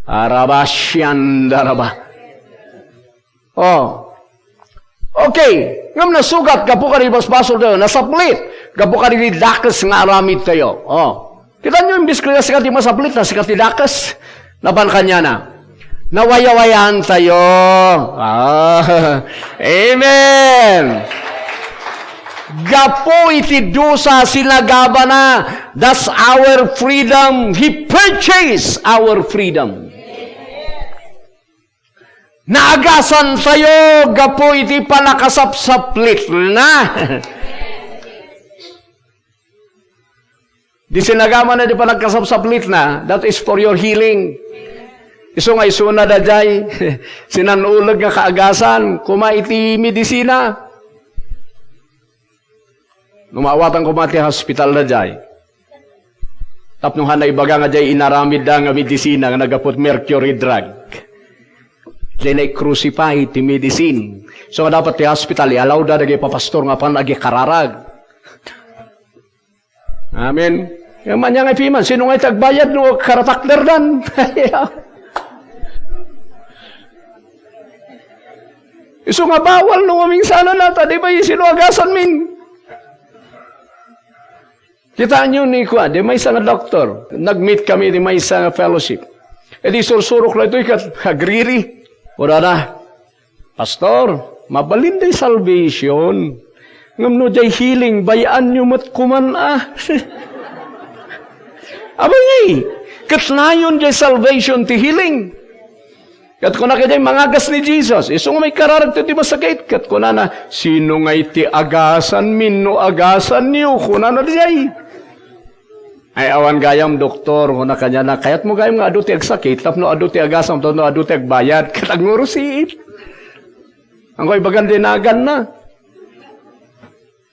Arabasyan daraba. Oh. Okay. Ngem nasugat gapu kadi basbasol tayo, nasaplit gapu kadi dakes nga aramid tayo. Oh. Kita nyo, imbis kaya sika ti masaplit, na sika ti dakes. Napan kanya na. Nawayawayaan tayo. Ah. Amen. Gapu iti dusa, sinagabana, that's our freedom. He purchased our freedom. Naagasan tayo gapu iti panakasapsaplitna. Di sinagabana di panakasapsaplitna, that is for your healing. Isu nga isuna daydiay, sinan-uleg nga kaagasan, koma iti medisina. No maawatan koma ti hospital daydiay. Tapno haan naibaga nga diay inaramidda nga medisina nga naggapu ti mercury drug. Diay nai-crucify ti medicine. So nga dapat ti hospital, i-allow da dagiti papastor nga apan agikararag. Amen. Ngem ania nga ipiman, sino nga iti agbayad no karatakderdan? Isu nga bawal no mamingsanana, ta di ba sino agasan min? Kitaenyo ni kua, di maysa nga doktor. Nag-meet kami di maysa nga fellowship. E di sursurok daytoy ket agriri. Kunana, "Pastor, mabalin diay salvation. Ngem no diay healing, bay-anyo met koman a." Abay, ket nayon diay salvation ti healing. Ket kunak idiay mangagas ni Jesus, isu nga maikararag ti masakit. Ket kunana, "Sino nga iti agasanmin no agasanyo?" Kunana diay. "Ay, awan gayam, doktor," kuna kaniana, "kayatmo gayam nga adu ti agsakit, tapno adu ti agasam, tapno adu ti agbayad." Ket agngurusik. Anggo ibagan di naganna.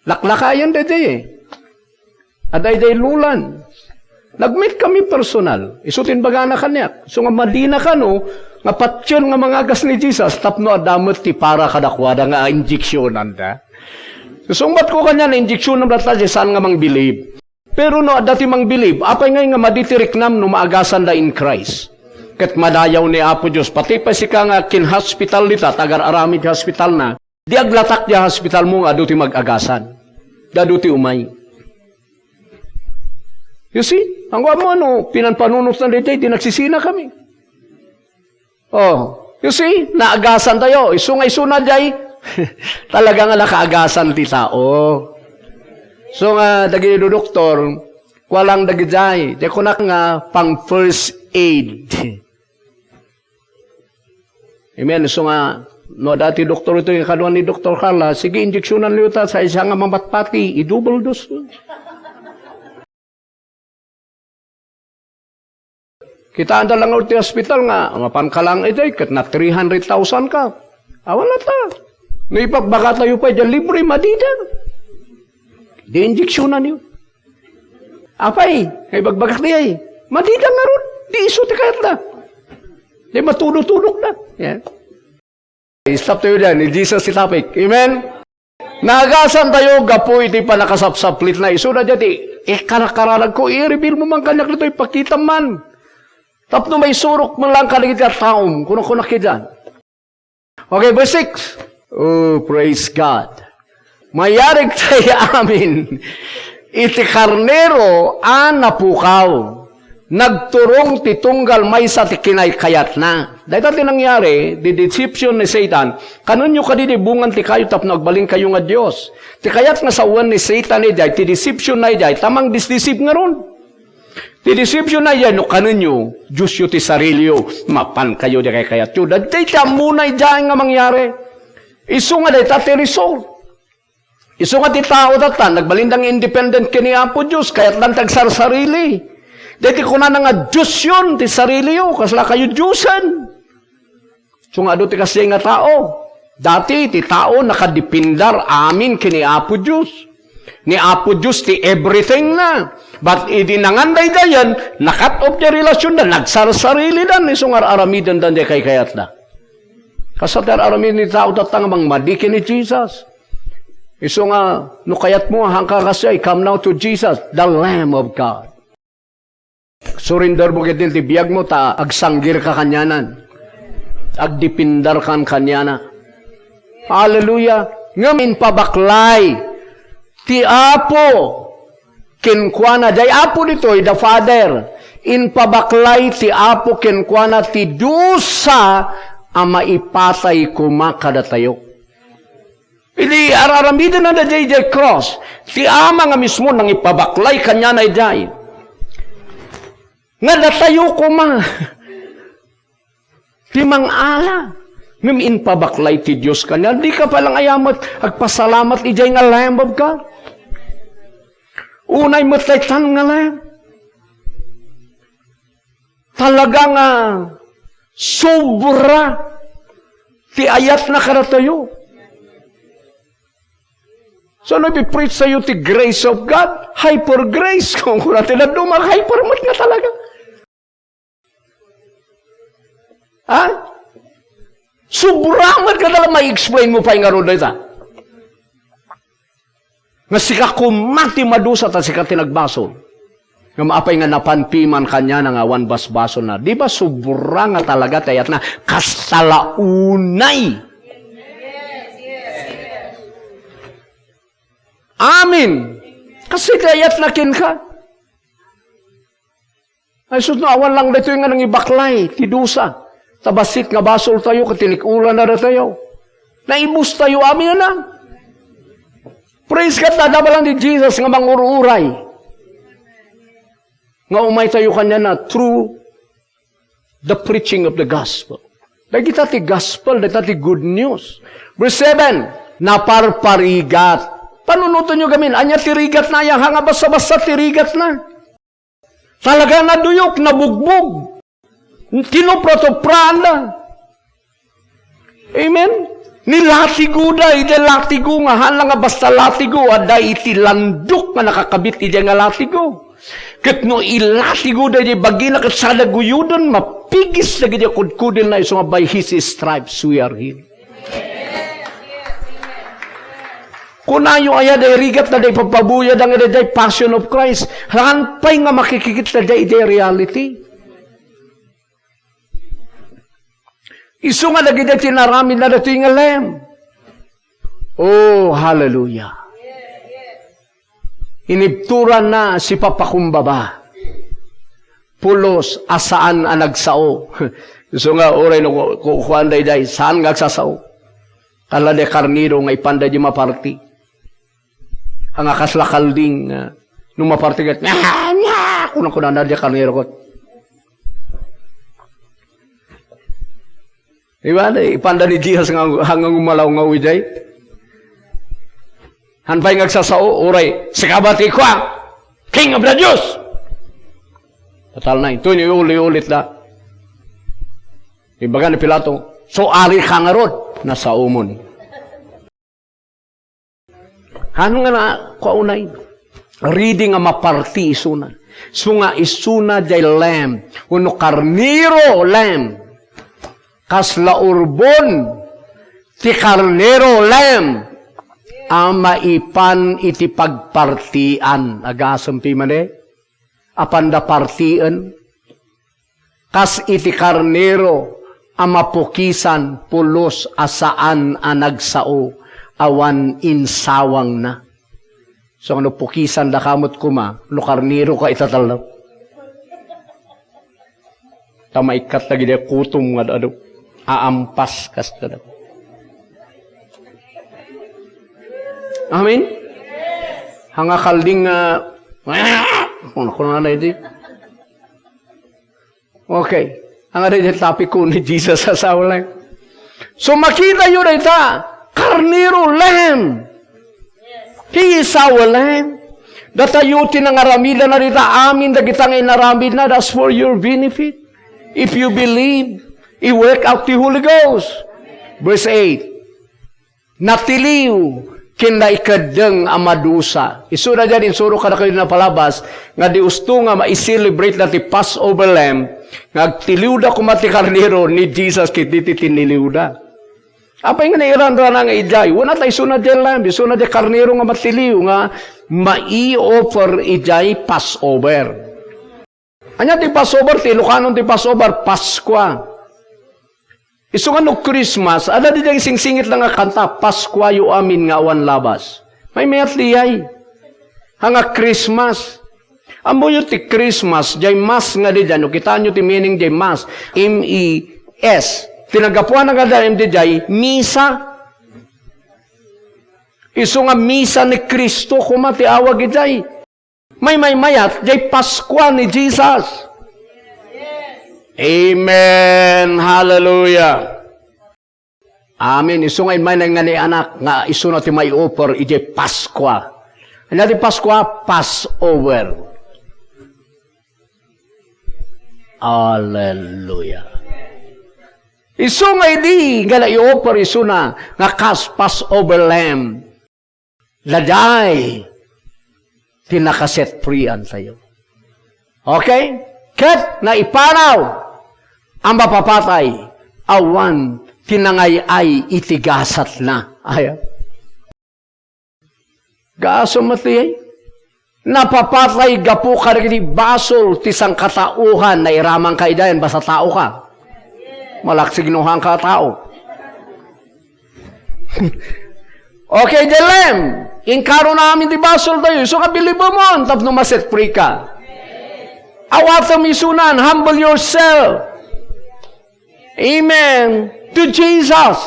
Laklakayen daydiay. Adda idiay Lulan. Nag-meet kami personal. Isu ti imbagana kaniak. Isu nga madina kano nga patien nga mangagas ni Jesus tapno adda met ti para kadakuada nga injeksionanda. Sungbatko kaniana, injeksionam latta diay saan nga mangbilib. Pero no adda ti mangbilib, apay ngay nga madi ti riknam no maagasanda in Christ? Ket madayaw ni Apo Dios, pati pay sika nga kin-hospital dita, tagar-aramid ti hospitalna, di aglatak diay hospitalmo nga adu ti mag-agasan. Di adu ti umay. You see? Ang kuwan mo, ano, pinanpanunot na daydiay, di nagsisina kami. Oh, you see? Naagasan tayo. Isu nga isuna diay, talaga nga nakaagasan ti tao. So nga, dagiti doktor, kualang dagidiay, di kunak nga pang first aid. Amen. So nga, no, dati doktor ito, yung kaduan ni Doktor Carla, sige, injeksyonanyo ta, sa isa nga mamatpati, i-double dose. Kitaan da lang ti hospital nga, mapan ka lang iti, ket na three hundred thousand ka. Awan na ta. No ipagbaga tayo pa, dyan libre, madida. Di injeksyonan yun. Apay, kay bagbagak di ay. Madida nga rod. Di isu ti kayat na. Di matudok-tudok na. Yan. Stop tayo dyan. Ni Jesus ti topic. Amen? Naagasan tayo gapu iti panakasapsaplit na isu na dyan ti ikarakararag ko, i-reveal mo man kaniak dito, ipakita man. Tapno maisurok man lang kadagiti taom, kuno-kuno ki dyan. Okay, verse six. Oh, praise God. Mayarig tayo amin iti karnero a napukaw. Nagturong ti tunggal maysa ti kinaykayatna. Dayta ti nangyari, the deception ni Satan. Kanenyo kadi ti bungan ti kayo tapno agbalinkayo nga Dios. Ti kayat nga sawen ni Satan idiay, ti deception na idiay, ta mangdisdeceive ngarud. Ti deception na idiay, no kanenyo, Diosyo ti sariliyo, mapankayo di kaykayatyo. Dayta ti ammona idiay nga mangyari. Isu nga dayta ti result. Isu nga ti tao tatta, nagbalinda nga independent ken ni Apo Dios, kayatdan ti agsarsarili. Dayta ti kunana nga Diosyon ti sariliyo, kasla kayo Diosen. Isu nga adu ti kasdiay nga tao. Dati ti tao nakadependar amin ken ni Apo Dios. Ni Apo Dios ti everything na. But idi nangan daydiayen, nakat off ti relationda, nagsarsarilidan, isu nga ar-aramidenda diay kaykayatda. Kasta ti ar-aramiden ti tao tatta nga mangmadi ken ni Jesus. Isu nga, no kayatmo, haanka kasdiay, come now to Jesus, the Lamb of God. Surrender mo ketdi ti biag mo, ta agsanggirka kanianan. Agdependar kan kaniana. Hallelujah. Ngem impabaklay ti Apo kenkuana, diay Apo ditoy, the Father. Impabaklay ti Apo kenkuana ti dusa a maipatay koma kadatayo. Idi ar-aramidenda diay, diay cross, ti Ama nga mismo nangipabaklay kaniana idiay. Nga datayo koma ti mangala. Ngem impabaklay ti Dios kaniana. Dika pay lang aya met agpasalamat idiay nga Lamb of God? Unay met daytan nga Lamb. Talaga nga sobra ti ayatna kadatayo. So, no ipipreach tayo ti grace of God, hyper grace, kung kuna ti dadduma, hyper met nga talaga. Ha? Sobra met nga talaga, ma-explain mo pay ngarud dayta. Nga sika koma ti madusa ta sika ti nagbasol. Ngem apay nga napan piman kaniana nga awan basbasolna? Di ba sobra nga talaga ti ayatna? Kasta la unay. Amen. Kasta ti ayatna kenka. Ay, sus, no, awan lang daytoy nga nangibaklay ti dusa. Ta bassit nga basoltayo ket tinik-ulanna datayo. Naibustayo amin a. Praise God, nadama lang ni Jesus nga mangur-uray. Nga umaytayo kaniana through the preaching of the gospel. Dagita ti gospel, dagita ti good news. Verse seven, naparparigat. Panunotenyo gamin, ania ti rigatna, aya nga basta-basta ti rigatna. Talaga naduyok, nabugbog. Tinupratupraanda. Amen? Nilatigoda, iti latigo nga, haan lang nga basta latigo, adda iti landok nga nakakabit iti nga latigo. Ket no ilatigoda iti bagina ket sada guyoden, mapigis dagiti kudkudelna isu nga by his stripes we are healed. Kunayo aya day rigat na day papabuya da nga day Passion of Christ. Haan pay nga makikikit na day, day reality. Isu nga dagiti tinaramid na datoy nga Lamb. Oh, hallelujah. Inibturan na sipapakumbaba. Pulos a saan a nagsao. Isu nga, uray no ku-, ku-, kuan daydiay, saan nga agsasao. Kala di karnero nga ipanda di maparti. Anga kasla kalding, ah, no maparti ket, "Nya, nya!" Kuna-kunana di karnero ket. Di ba? Ipanda ni Jesus nga, hanggang umalaw nga uwiday. Han pay nga agsasao, uray, "Sika ba ti kua? King of the Jews!" Total na, ito, iuli-ulit da. Ibaga ni Pilato, "So, ari ka ngarud?" Nasaomon. Ano nga na, kaunay? Ready nga maparti isuna. Isu nga isuna jay lamb, wenno karnero lamb. Kasla urbon ti karnero lamb a maipan iti pagpartian. Agasem ti mani? Apanda partien? Kas iti karnero a mapukisan pulos a saan a nagsao awan insawangna. So, no pukisan da ka met koma, no karnero ka ita tallo. Ta maikkat dagiti kutom nga adu. Aampas kas kada. Amen? Hanga kalding nga, kuno, kuno na iti. Okay. Ang ada iti topic ko ni Jesus as our life. So, makita yu dayta, karnero, lamb. He is our lamb. Datayo ti nangaramidna dita, amin dagita nga inaramidna, that's for your benefit. If you believe, i-work out ti Holy Ghost. Verse eight. Natiliw ken naikeddeng a madusa. Isuna diay insuro kadakayo napalabas nga di usto nga ma-celebrate na ti Passover lamb nga agtiliwda koma ti karnero ni Jesus ket diti tiniliwda. Apay nga nairanrana nga idiay? Wen, ta isuna diay lamb, isuna diay karnero nga matiliw nga mai-offer idiay Passover. Ania ti Passover? Ti Ilocano ti Passover, Paskua. Isu nga no Christmas, adda diay singsingitna nga kanta, "Paskuayo amin nga awan labas." Maymayat diay. Ania nga Christmas. Ammoyo ti Christmas, diay mass nga diay, no kitaenyo ti meaning diay mass, M E S. Ti naggapuana nga diay, M D diay, misa. Isu nga misa ni Cristo, koma ti awag idiay. Maymaymayat, diay Paskua ni Jesus. Amen. Hallelujah. Amen. Isu nga immayen nga ni anak nga isuna ti mai-offer idiay Paskua. Ania ti Paskua? Passover. Hallelujah. Isu nga idi nga nai-offer isuna nga kas Passover lamb. Daydiay ti nakaset free-antayo. Okay? Ket naipanaw a mapapatay awan ti nangay-ay iti gasatna. Aya. Gasat met ti napapatay gapu kadagiti basol ti sangkataoan, nairamanka idiay, basta taoka. Malaksignuhanka a tao. Okay, diay lamb. Inkarona amin ti basoltayo. Isu nga bilibemon tapno ma-set free ka. Awatem isunan, humble yourself. Amen. To Jesus.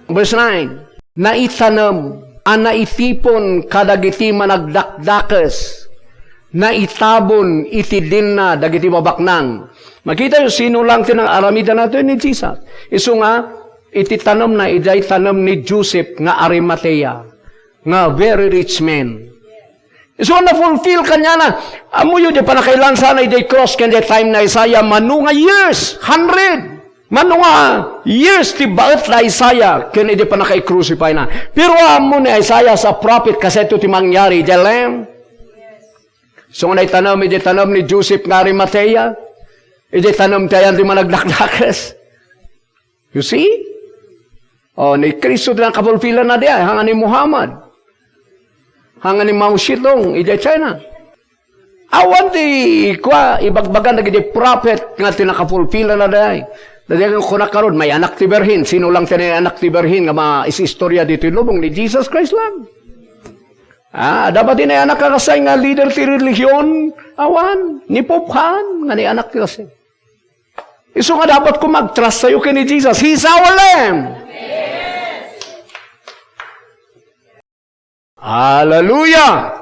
Verse nine. Naitanem a naitipon kadagiti managdakdakes. Naitabon iti dinna dagiti babaknang. Makitayo, sino lang ti nang-aramidennatayo ni Jesus. Isu nga, iti tanemna, idiay tanem ni Joseph nga Arimatea, nga very rich man. Isu nga na-fulfill kaniana. Ammoyo, diay pannakailansana idiay cross ken diay time ni Isaiah, mano nga years, hundred. Mano nga years ti baet ni Isaiah ken idiay pannakaikrusipayna. Pero ammo ni Isaiah as a prophet, kastoy ti mangyari idiay lamb. Isu nga naitanem idiay tanem ni Joseph nga Arimatea, idiay tanem ti ayan ti managdakdakes. You see? Oh, ni Cristo ti nakapulpilanna diay, hanga ni Muhammad. Hanga ni Mao Zedong, idiay China. Awan ti, kua, ibagbagan dagiti prophet nga ti nakapulpilanna diay. Dagiti kunak karod, may anak ti birhen. Sino lang ti nay anak ti birhen nga maisistorya ditoy lubong ni Jesus Christ lang? Ah, adda ba ti nay anak a kasay nga leader ti relihion? Awan. Ni Pope Han nga nay anak ti kasay. Isu nga dapat koma agtrust tayo ken ni Jesus. He's our Lamb. Hallelujah!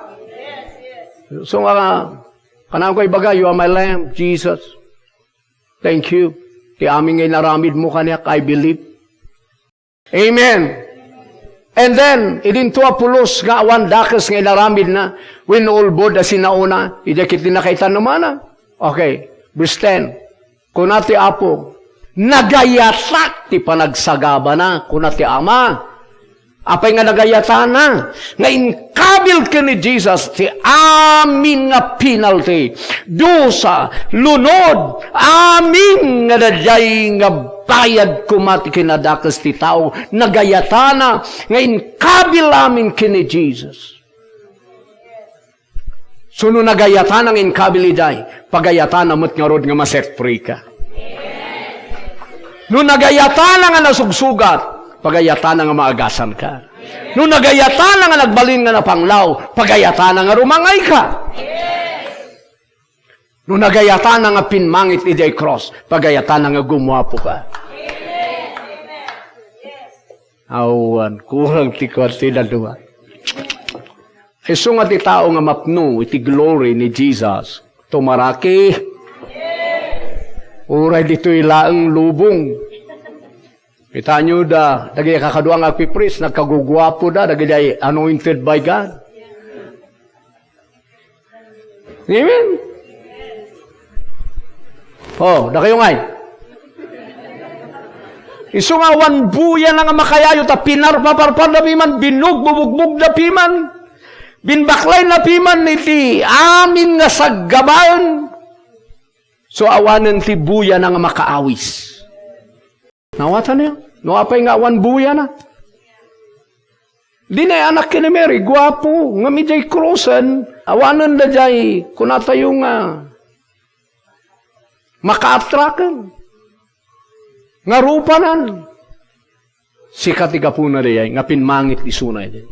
So nga, kanako ibaga, "You are my Lamb, Jesus. Thank you. Ti amin nga inaramidmo kaniak, I believe." Amen. And then, idinto a pulos nga awan dakes nga inaramidna, when ulbod a sinaona, idiay ket di nakaitanemana. Okay, verse ten. Kuna ti Apo, "Nagayatak ti panagsagabana," kuna ti Ama. Apay nga nagayatana? Nga inkabil ken ni Jesus ti amin nga penalty, dusa, lunod, amin nga daydiay nga bayad koma ti kinadakes ti tao. Nagayatana nga inkabil amin ken ni Jesus. So, no nagayatana nga inkabil idiay, pagayatana met ngarud nga ma-set free ka. No nagayatana nga nasugsugat, pagayatana nga maagasan ka. No nagayatana nga nagbalin nga napanglaw, pagayatana nga rumangay ka. No nagayatana nga pimmangit idiay cross, pagayatana nga gumuapo ka. Awan, kurang ti kuan ti dadduma. Isu nga ti tao nga mapno iti glory ni Jesus, tumaraki. Uray ditoy laeng lubong. Kitaenyo da, dagiti kakadua nga agpipriest, nagkaguguapoda, dagiti anointed by God. Amen? Oh, dakayo ngay. Isu nga awan buyana nga makayayo, ta pinarpaparparda piman, binugbubugbugda piman, binbaklayna piman iti amin nga saggabaen. So, awanen ti buyana nga makaawis. Nawatanayo? No apay nga awan buyana? Di na anak ken ni Mary, guapo, ngem idiay krusen, awanen da jay, kunatayo nga, makaatraken. Nga rupanan. Sika ti gapuna dayay, nga pimmangit isuna iti.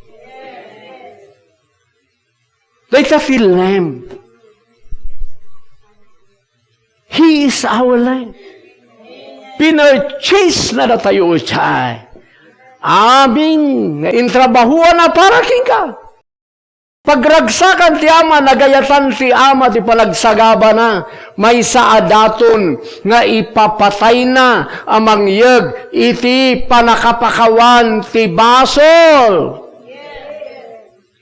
Dayta ti Lamb. He is our Lamb. Pinurchase na datayo, chay. Amin nga intrabahuan na para kenka. Pagragsakan ti Ama, nagayatan ti Ama ti panagsagabana, maysa a daton nga ipapatayna a mangyeg iti panakapakawan ti basol.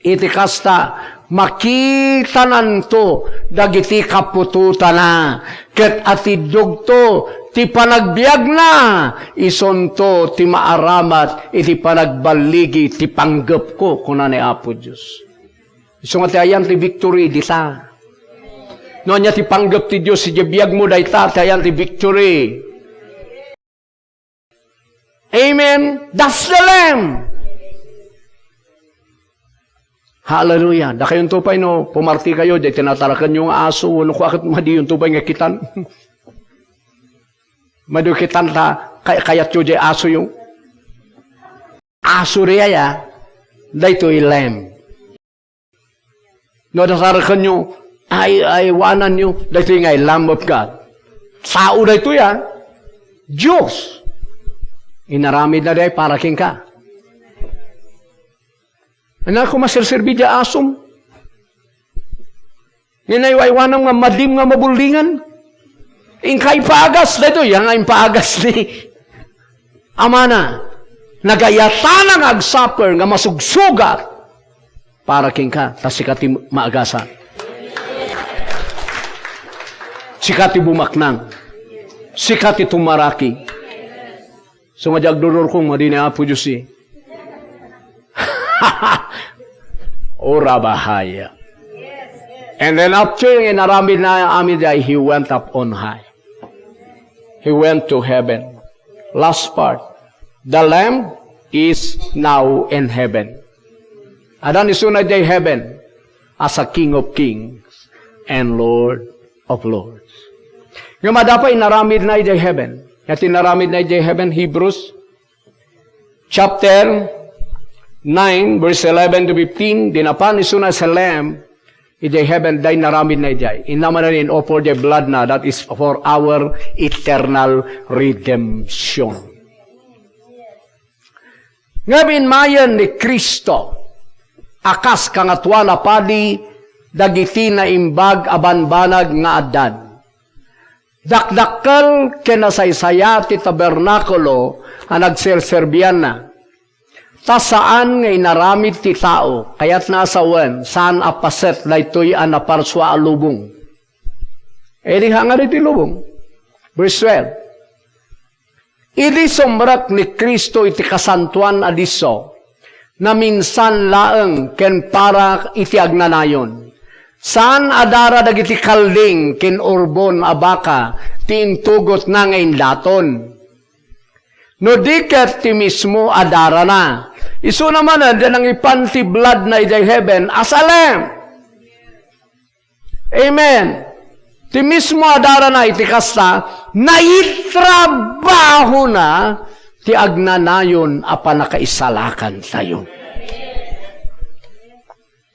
Iti kasta, makitananto dagiti kaputotana, ket atiddogto ti panagbiagna, isunto ti maaramat iti panagballigi ti panggepko, kuna ni Apo Dios. Isu nga ti ayan ti victory dita. No ania ti panggep ti Dios iti biagmo, dayta ti ayan ti victory. Amen. That's the Lamb. Hallelujah. Dakayonto pay no pumartikayo, di tinatarakenyo nga aso, wenno kua ket madiyonto pay nga kitan. Madi kitan ta, kay-, kayatyo di asoyo. Aso di aya, daytoy Lamb. No, nasarakenyo, ay, ay, waananyo, daytoy nga Lamb of God. Tao daytoy, ah. Dios. Inaramid na day para kenka. Anak ko, maserserbi di asom. Ninaywaywanaw nga madim nga mabullingan. Inka ipaagas, daytoy, yan nga impaagas ni Amana. Nagayatana nga agsuffer nga masugsugat. Para kenka, ta sika ti maagasan. Sika ti bumaknang. Sika ti tumaraki. So, nga di agdururkong, madi ni Apo Dios, eh. Ora bahaya. And then after inaramid na amin, he went up on high. He went to heaven. Last part. The Lamb is now in heaven. Adda isuna idiay heaven as a King of Kings and Lord of Lords. Ngem adda pay inaramidna idiay heaven. Ania ti inaramidna idiay heaven, Hebrews chapter nine, verse eleven to fifteen, di napan isuna as a Lamb, idiay heaven, dayta inaramidna idiay. Inna manen in-offer diay blood na, that is for our eternal redemption. Ngem immayen ni Cristo a kas Kangatoan a Padi dagiti naimbag a banbanag nga addan. Dakdakkel ken nasaysaya ti tabernakulo a nagserserbianna. Ta saan nga inaramid ti tao, kayatna a sawen, saan a paset daytoy a naparsua a lubong. Idi hanga ditoy lubong. Verse twelve. Idi sumrek ni Cristo iti kasantoan a disso, naminsan laeng ken para iti agnanayon. Saan a dara dagiti kalding ken urbon a baka ti intugotna nga indaton. No di ket ti mismo a darana. Isuna manen, di nangipan ti blood na idiay heaven as a lamb. Amen. Ti mismo a darana iti kasta, naitrabahona ti agnanayon a pannakaisalakantayo.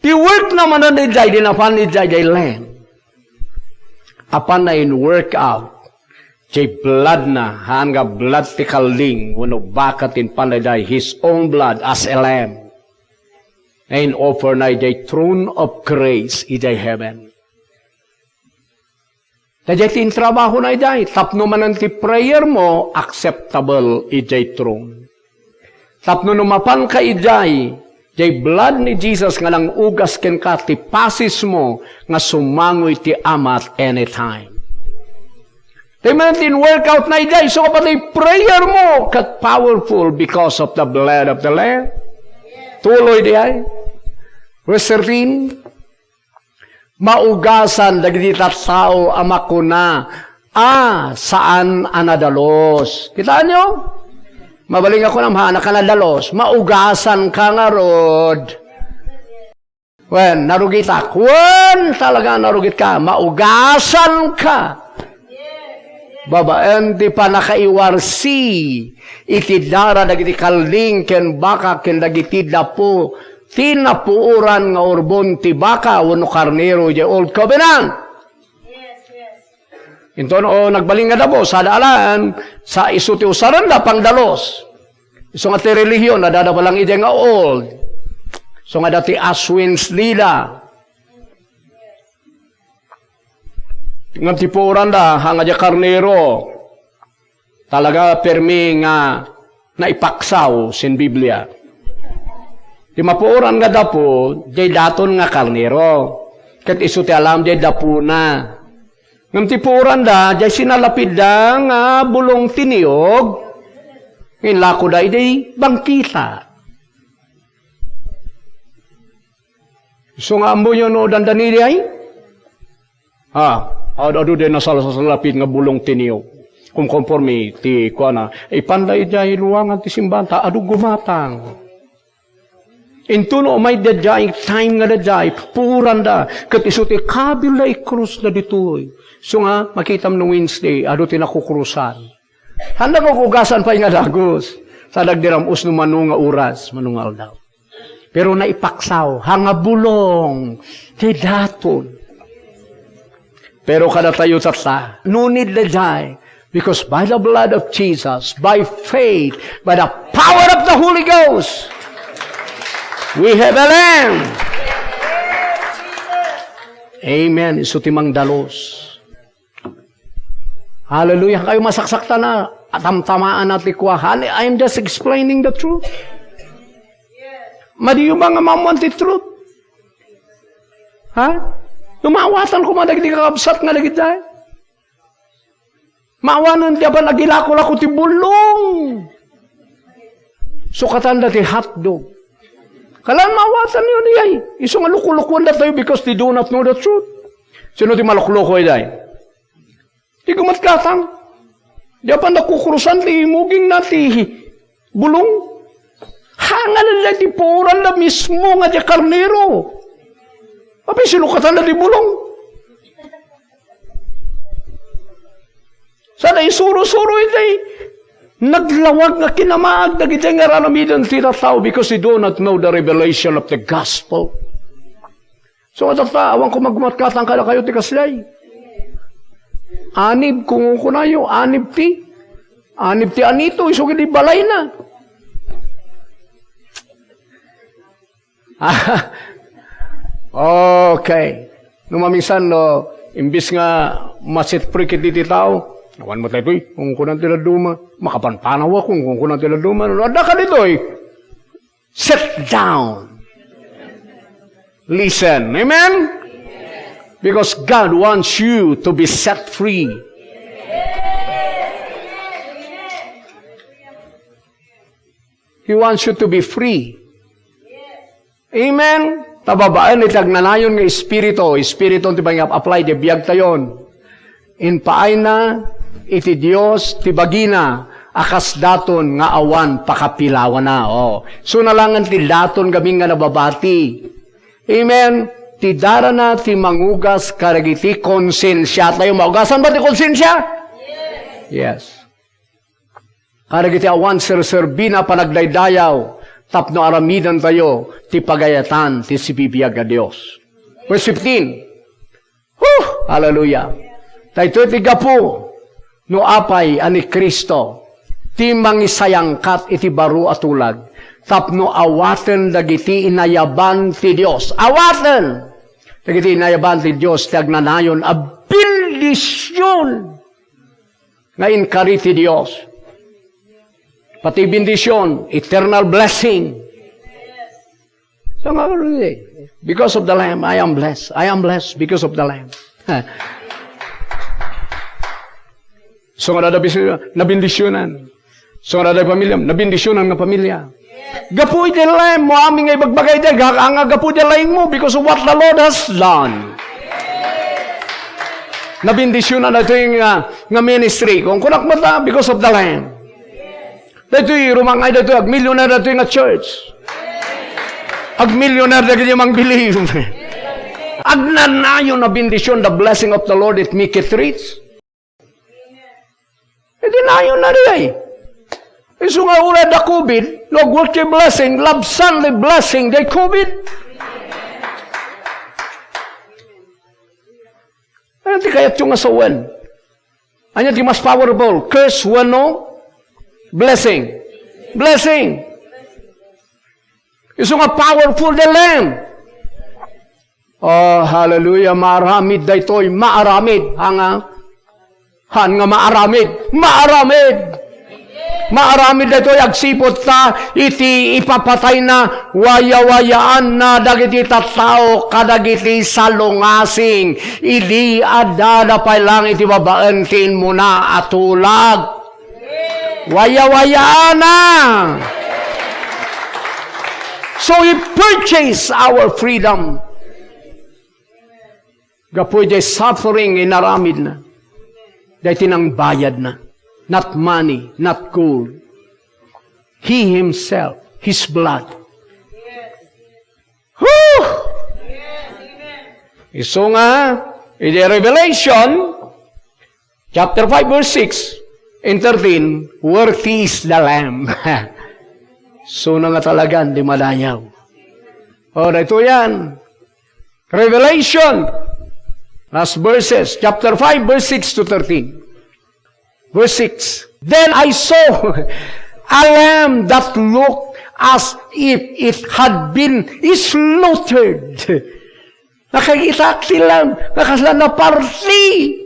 Ti work na manen idiay, di napan idiay, idiay Lamb. apanna in-work out, jay blood na, haan nga blood ti kalding, wenno baka ti inpan daydiay, his own blood as a lamb. Nga in-offer na idiay throne of grace idiay heaven. Daydiay ti intrabahona idiay, tapno manen ti prayer mo, acceptable idiay throne. Tapno no mapanka idiay, jay blood ni Jesus nga nang-ugas kenka ti pasis mo nga sumango iti Ama at anytime. Ti manen ti in-work out na idiay, isu nga pati prayer mo, ket powerful because of the blood of the Lamb. Tuloy diay. Verse thirteen, maugasan dagiti tattao a makuna, "A, saan a nadalos." Kitaenyo? Mabalin nga kunam, haan a nadalos. Maugasan ka ngarud. Wen, narugitak. Wen, talaga narugitka. Maugasan ka. Babaen ti pannakaiwarsi iti dara dagiti kalding ken baka ken dagiti dapu ti napuoran nga urbon ti baka wenno karnero idiay Old Covenant. Inton, o, nagbalin nga dapo, sada alaen, sa isu ti usarenda pangdalos. Isu nga ti relihiyon, adda pay laeng idiay nga old. Isu nga adda ti Assyrians dida. Ngem ti puoranda, haan nga diay karnero. Talaga permi nga naipaksaw sin Biblia. Ti mapuoran nga dapo, diay daton nga karnero. Ket isu ti alam, diay dapona. Ngem ti puoranda, diay sinalapidda nga bulong ti niyog, nga inlakoda idiay bangkita. Isu nga ammoyo no dandani diay? Ha, ad-adu diay nasalsalapid nga bulong ti niyog. Kumkonforme ti kuana, ipanda idiay ruangan ti simbaan ta adu gumatang. Intono umay daydiay, time nga daydiay, puoranda, ket isu ti kabilda ikrusda ditoy. Isu nga, makitam no Wednesday, adu ti nakukrusan. Haanda nga ugasan pay nga dagus. Sa dagdiram-os no mano nga oras, mano nga aldaw. Pero naipaksaw, haan nga bulong, ti daton. Pero kadatayo tatta, no need daydiay, because by the blood of Jesus, by faith, by the power of the Holy Ghost, we have a Lamb. Amen. Isu ti mangdalos. Hallelujah. Kayo masaksaktan na, atamtamaan na ti kua. Honey, I'm just explaining the truth. Madiyo ba nga maammoan ti truth? Ha? No maawatan koma dagiti kakabsat nga dagiti. Maawanen ti apan agilako-lako ti bulong. Sukatanda ti hotdog. Kalaan maawatanyo diay. Isu nga lukolukuandatayo because they do not know the truth. Sino ti malukluko idiay? Ti gumatgatang. Diay apan nakukrusan ti imugingna ti bulong. Hangan daydiay ti puoranda mismo nga diay karnero. Apay sinukatanda ti bulong? Sada isuro-suro iti naglawag nga kinamaag dagiti nga aramiden ti tattao because they do not know the revelation of the gospel. So, tatta, awan ko maggumatgatang kadakayo ti kasdiay. Anib, kunkunayo, anib ti, anib ti anito, isu iti balayna. Okay. No maminsan, no, imbis nga ma-set free ket iti tao, awan met daytoy, kunkunan ti dadduma. Makapanpanaw ako, kunkunan ti dadduma. No, adda ka ditoy. Sit down. Listen. Amen? Because God wants you to be set free. He wants you to be free. Amen? Ta babaen iti agnanayon nga espiritu, espiritu ti pangap-apply ti biagtayon. Impaayna iti Dios ti bagina a kas daton nga awan pakapilawana. Oh. Suna langen ti daton gamin nga nababati. Amen? Ti darana ti mangugas kadagiti konsensia tayo. Maugasan ba ti konsensia? Yes. Kadagiti awan serserbina panagdaydayaw tapno aramidantayo ti pagayatan ti sibibiag a Dios. Verse fifteen. Huh! Hallelujah! Daytoy ti gapu no apay a ni Cristo ti mangisayangkat iti baro a tulag tapno awaten dagiti inayaban ti Dios. Awaten dagiti inayaban ti Dios ti agnanayon a bendision nga inkari ti Dios. Pati bendision, eternal blessing. So, nga, because of the Lamb, I am blessed. I am blessed because of the Lamb. So, nga, dada bis-, nabendisyonan. So, nga, dada pamilya, nabendisyonan nga pamilya. Gapu iti Lamb, mo amin nga ibagbagay di, ga-, nga gapu di laing mo, because of what the Lord has done. Nabendisyonan na ito yung, ah, nga ministry. Kung kunak mata, because of the Lamb. Daytoy, rumangay daytoy, agmillionaire daytoy nga church. Agmillionaire dagiti mang-believe. Agnanayon a bendision, the blessing of the Lord, it make it rich. Iti nayon na di ay. Isu nga uray da COVID, no, what a blessing, labsan the blessing, the COVID. Ano ti kayatyo nga sawen? Ania ti mas powerful? Curse wenno blessing? Blessing. Isu nga powerful the Lamb. Oh, hallelujah. Maaramid daytoy. Maaramid. Hanga. Han nga maaramid. Maaramid. Maaramid daytoy agsipud ta iti ipapatayna, wayawayaanna dagiti tattao kadagiti salungasing idi addada pay lang iti babaen ti immuna a tulag. Wayawayaanna. So he purchased our freedom. Gapu idiay suffering inaramidna, daytoy nangbayadna. Not money, not gold. He himself, his blood. Whew! Isu nga, in the Revelation, chapter five, verse six and thirteen, "Worthy is the Lamb." Suna nga talagan di madayaw. O, daytoy yan. Revelation, last verses, chapter five, verse six to thirteen. Verse six, "Then I saw a lamb that looked as if it had been slaughtered." Nakakita ti lamb, nakasla na parti.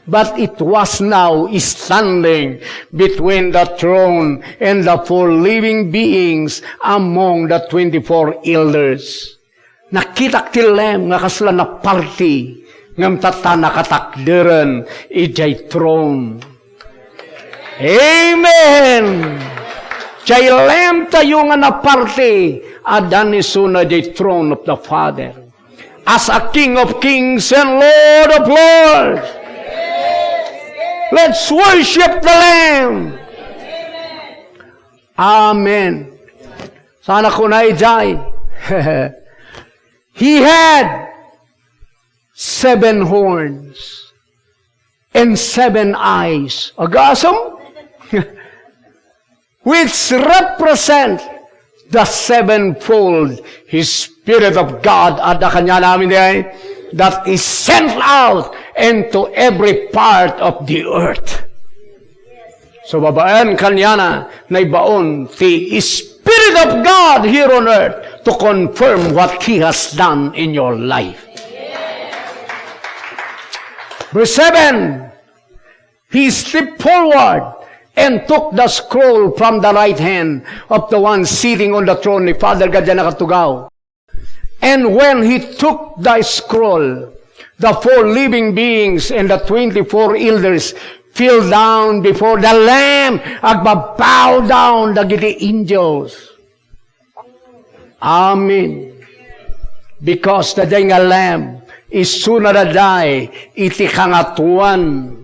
But it was now standing between the throne and the four living beings among the twenty-four elders. Nakitak ti Lamb nga kasla naparti, ngem tatta nakatakderen idiay throne. Amen! Diay Lamb tayo nga naparti, addan isuna diay throne of the Father. As a King of Kings and Lord of Lords. Let's worship the Lamb. Amen. Saan ako na ijay? He had seven horns and seven eyes. Agasam? Which represent the sevenfold Spirit of God. Adda kaniana amin di ay, that is sent out into every part of the earth. So, babaen kaniana, naibaon ti Spirit of God here on earth to confirm what He has done in your life. Verse seven, He stepped forward and took the scroll from the right hand of the one sitting on the throne. Ni Father Gadiana Katugaw. And when he took the scroll, the four living beings and the twenty-four elders fell down before the Lamb, agbabow down dagiti angels. Amen. Because the day nga Lamb, isuna da day iti kangatuan.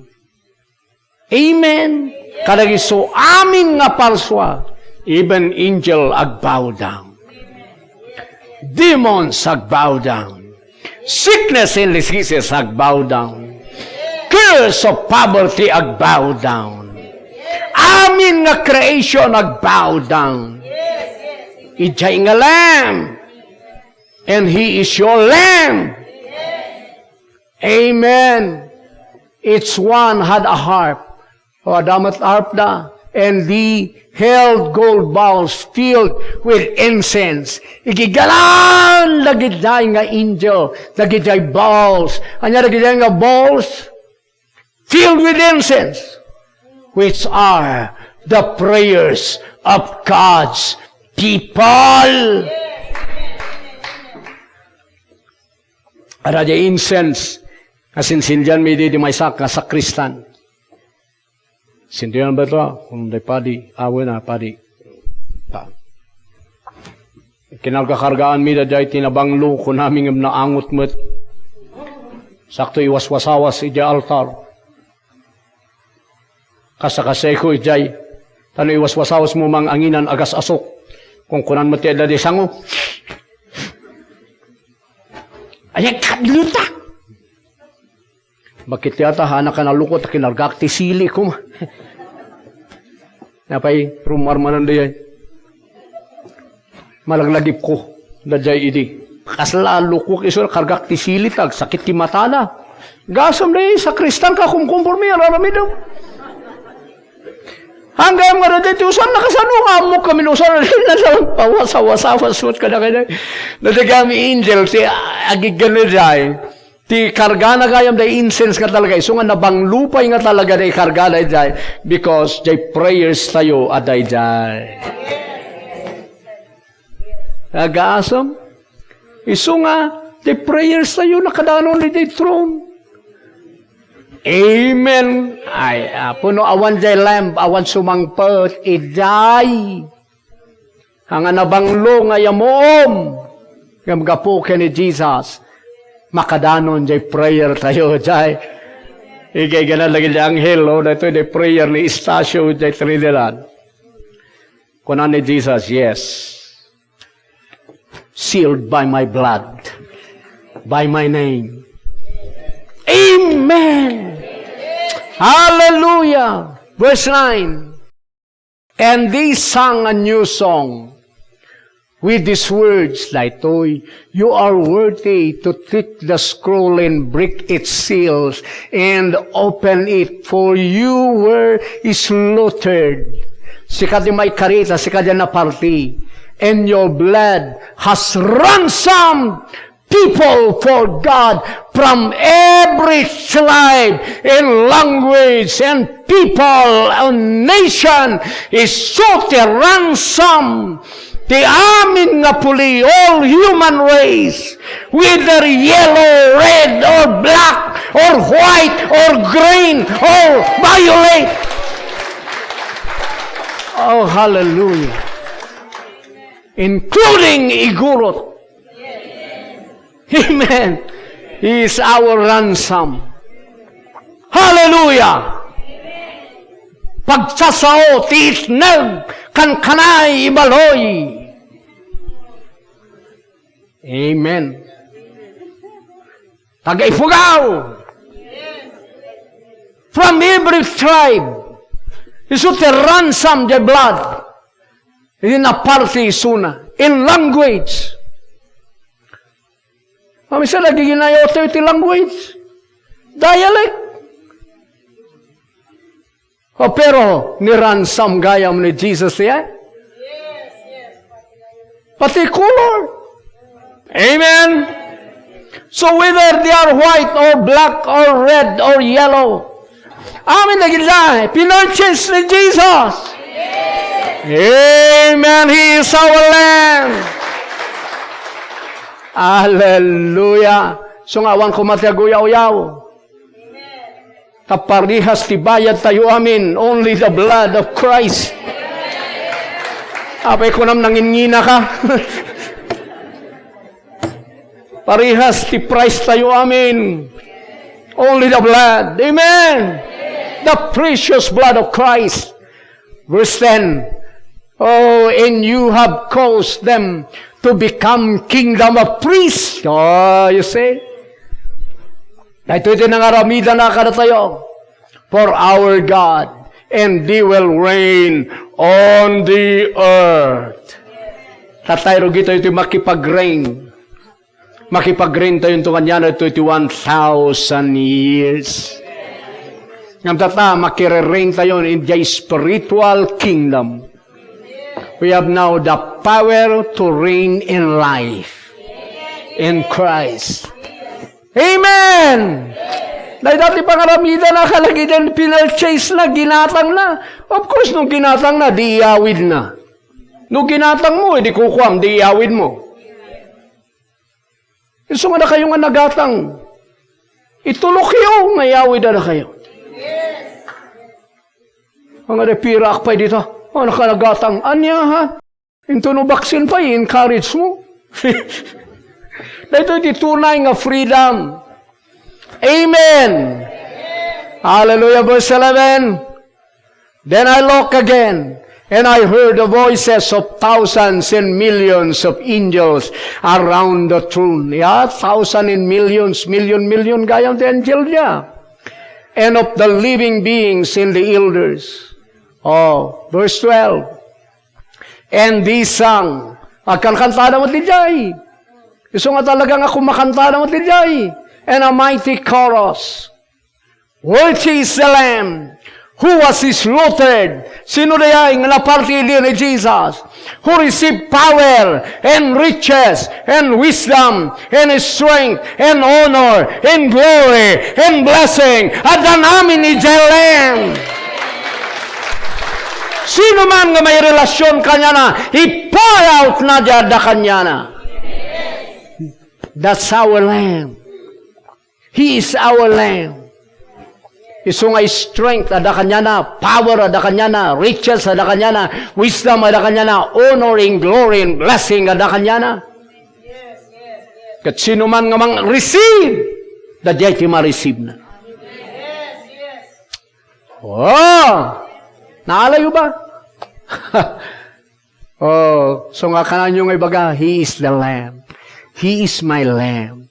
Amen. Kadagiti amin nga parsua, even angel agbow down. Demons agbow down. Sickness and diseases agbow down. Curse of poverty agbow down. Amin nga creation agbow down. Idiay nga Lamb. And He is your Lamb. Amen. Each one had a harp. O, adda met harp da. And they held gold bowls filled with incense. Igiganan dagidiay nga angel, dagidiay bowls. Ania dagidiay nga bowls? Filled with incense, which are the prayers of God's people. Adda diay incense nga sinsindianmi idi maysa nga sakristan. Sindian ba ito? Kun diay padi, awen a padi. Ta. Kinarga-kargaanmi daydiay ti nabanglo, kunami ngem naangot met. Sakto iwaswasawas idiay altar. Kasakaseko idiay. Ta no iwaswasawasmo mang-anginan, agas-asok. Kunkunan met ti adda diay sango. Ay, kadluta! Bakit yata, ha, nakanalukot, kinargak ti sili ko. Napay, rumar manen dayay. Malaglagipko, dayay idi. Kasla lukok isu, kargak ti sili, ta agsakit ti matana. Gasam dayay, sakristan ka, kumkumpormi, araramidem. Hanggam nga dayay ti usan, nakasano nga ammok kami usan, pawasawasawas met kadakay. Dayay kami angel, ti agiggan dayay. Ti kargana gayam dayay incense nga talaga, isu nga nabanglo pay nga talaga dayay kargana dayay, because dayay prayers tayo a daydiay. Agasam, isu nga dayay prayers tayo nakadanon dayay throne. Amen. Ay, Apo, no awan dayay lamb, awan sumangpet idiay. Haan nga nabanglo nga yamuom. Ngem gapu ken ni Jesus, makadanon jay prayer tayo, jay. Igayganan lagi jay anghel, o, daytoy jay prayer ni Estacio jay Trinidad. Kuna ni Jesus, "Yes. Sealed by my blood, by my name." Amen. Hallelujah. Verse nine. And they sang a new song with these words, daytoy, "You are worthy to take the scroll and break its seals and open it, for you were slaughtered." Sika ti maikarita, sika ti naparti. "And your blood has ransomed people for God from every tribe and language and people and nation." Isu ti ransom ti amin nga puli, all human race, whether yellow, red, or black, or white, or green, or violet. Oh, hallelujah. Including Igorot. Amen. He is our ransom. Hallelujah. Pagsasao ti itneg, kankanay, ibaloy. Amen. Taga Ifugao. From every tribe. Isu ti ransom, the blood. Idi naparti isuna. In language. Mamisa lagi ginayoto iti language. Dialect. O, pero ni-ransom gayam ni Jesus, yeah? Pati color. Amen. So whether they are white or black or red or yellow, amin dagiti pinurchase ni Jesus. Amen. He is our Lamb. Hallelujah. So nga awan koma ti aguyaw-yaw. Ta parehas ti bayad tayo amin, only the blood of Christ. Apay kunam nanginngina ka. Parehas ti price tayo amin. Only the blood. Amen. The precious blood of Christ. Verse ten. Oh, and you have caused them to become kingdom of priests. Oh, you see? Daytoy ti nangaramidana kadatayo. For our God, and they will reign on the earth. Tatay, rugi tayo ti makipag-reign. Makipag-reign tayo ito kanya na ito, iti one thousand years. Ngem data, makire-reign tayo in the spiritual kingdom. We have now the power to reign in life in Christ. Amen! Dayta ti pangaramidna, kalagiden, pinurchase na, ginatang na. Of course, nung ginatang na, di iyawid na. No ginatang mo, di kukuam, di iyawid mo. Isu nga dakayo nga nagatang, itulokyo nga iyawid a dakayo. Ang ada pirak pay dita, oh, nakanagatang. Ania, ha? Into no vaccine pay, encourage mo. Daytoy ti tunay nga freedom. Amen. Hallelujah, verse eleven. Then I looked again, and I heard the voices of thousands and millions of angels around the throne. Yeah, thousand and millions, million, million gayam ti angel dia. And of the living beings and the elders. Oh, verse twelve. And they sang. Agkankantada met idiay. Isu nga talaga nga kumakantada met idiay. And a mighty chorus. Worthy is the Lamb who was slaughtered. Sino dayay nga naparti idi ni Jesus? Who received power and riches and wisdom and strength and honor and glory and blessing. Adda amin idiay Lamb. Sino man nga may relasyon kaniana, i-pour out na di adda kaniana. That's our Lamb. He is our Lamb. Isu nga strength, adda kaniana, power, adda kaniana, riches, adda kaniana, wisdom, adda kaniana, honor, and glory, and blessing, adda kaniana. Ket sino man nga mang-receive, daydiay ti ma-receive na. Oh! Naalayo ba? Oh, so nga kananyo nga ibaga, "He is the Lamb. He is my Lamb."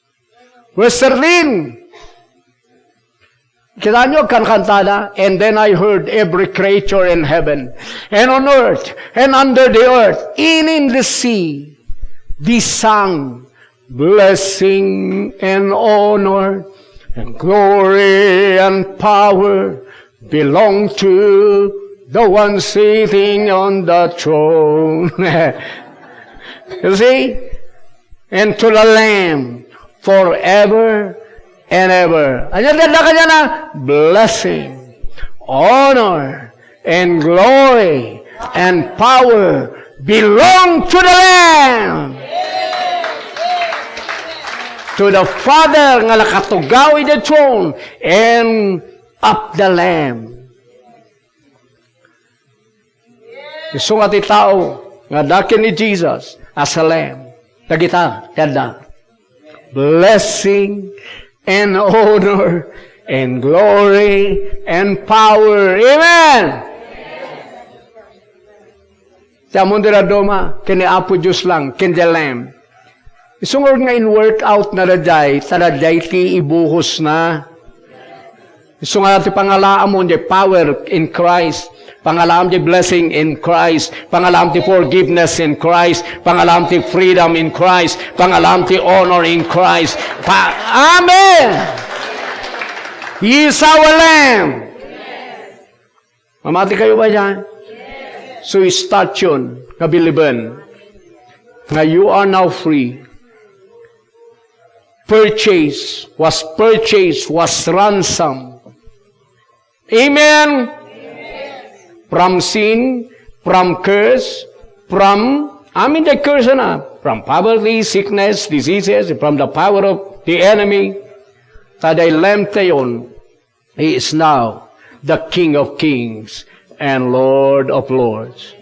Verse thirteen. Kita nyo, kankantada, "And then I heard every creature in heaven, and on earth, and under the earth, and in the sea, they sang, 'Blessing and honor and glory and power belong to the one sitting on the throne.'" You see? "And to the Lamb forever and ever." Ania ti adda kaniana? "Blessing, honor, and glory, and power belong to the Lamb." To the Father nga nakatugaw in the throne and of the Lamb. Isu nga ti tao nga adda ken ni Jesus as a lamb. Dagita, ti adda. Blessing and honor and glory and power. Amen! Ti ammon ti dadduma, ken ni Apo Dios lang, ken the Lamb. Isu nga in-work out na daydiay, ta daydiay ti ibuhos na. Isu nga ti pangalaam mo, the power in Christ. Pangalaam ti blessing in Christ. Pangalaam ti forgiveness in Christ. Pangalaam ti freedom in Christ. Pangalaam ti honor in Christ. Pa-, Amen! He is our Lamb. Mamati kayo ba dyan? So, start yun, nga bilibin, nga you are now free. Purchase, was purchased, was ransom. Amen? From sin, from curse, from, I mean the curse na, from poverty, sickness, diseases, from the power of the enemy. Ta daydiay Lamb tayon, He is now the King of Kings and Lord of Lords.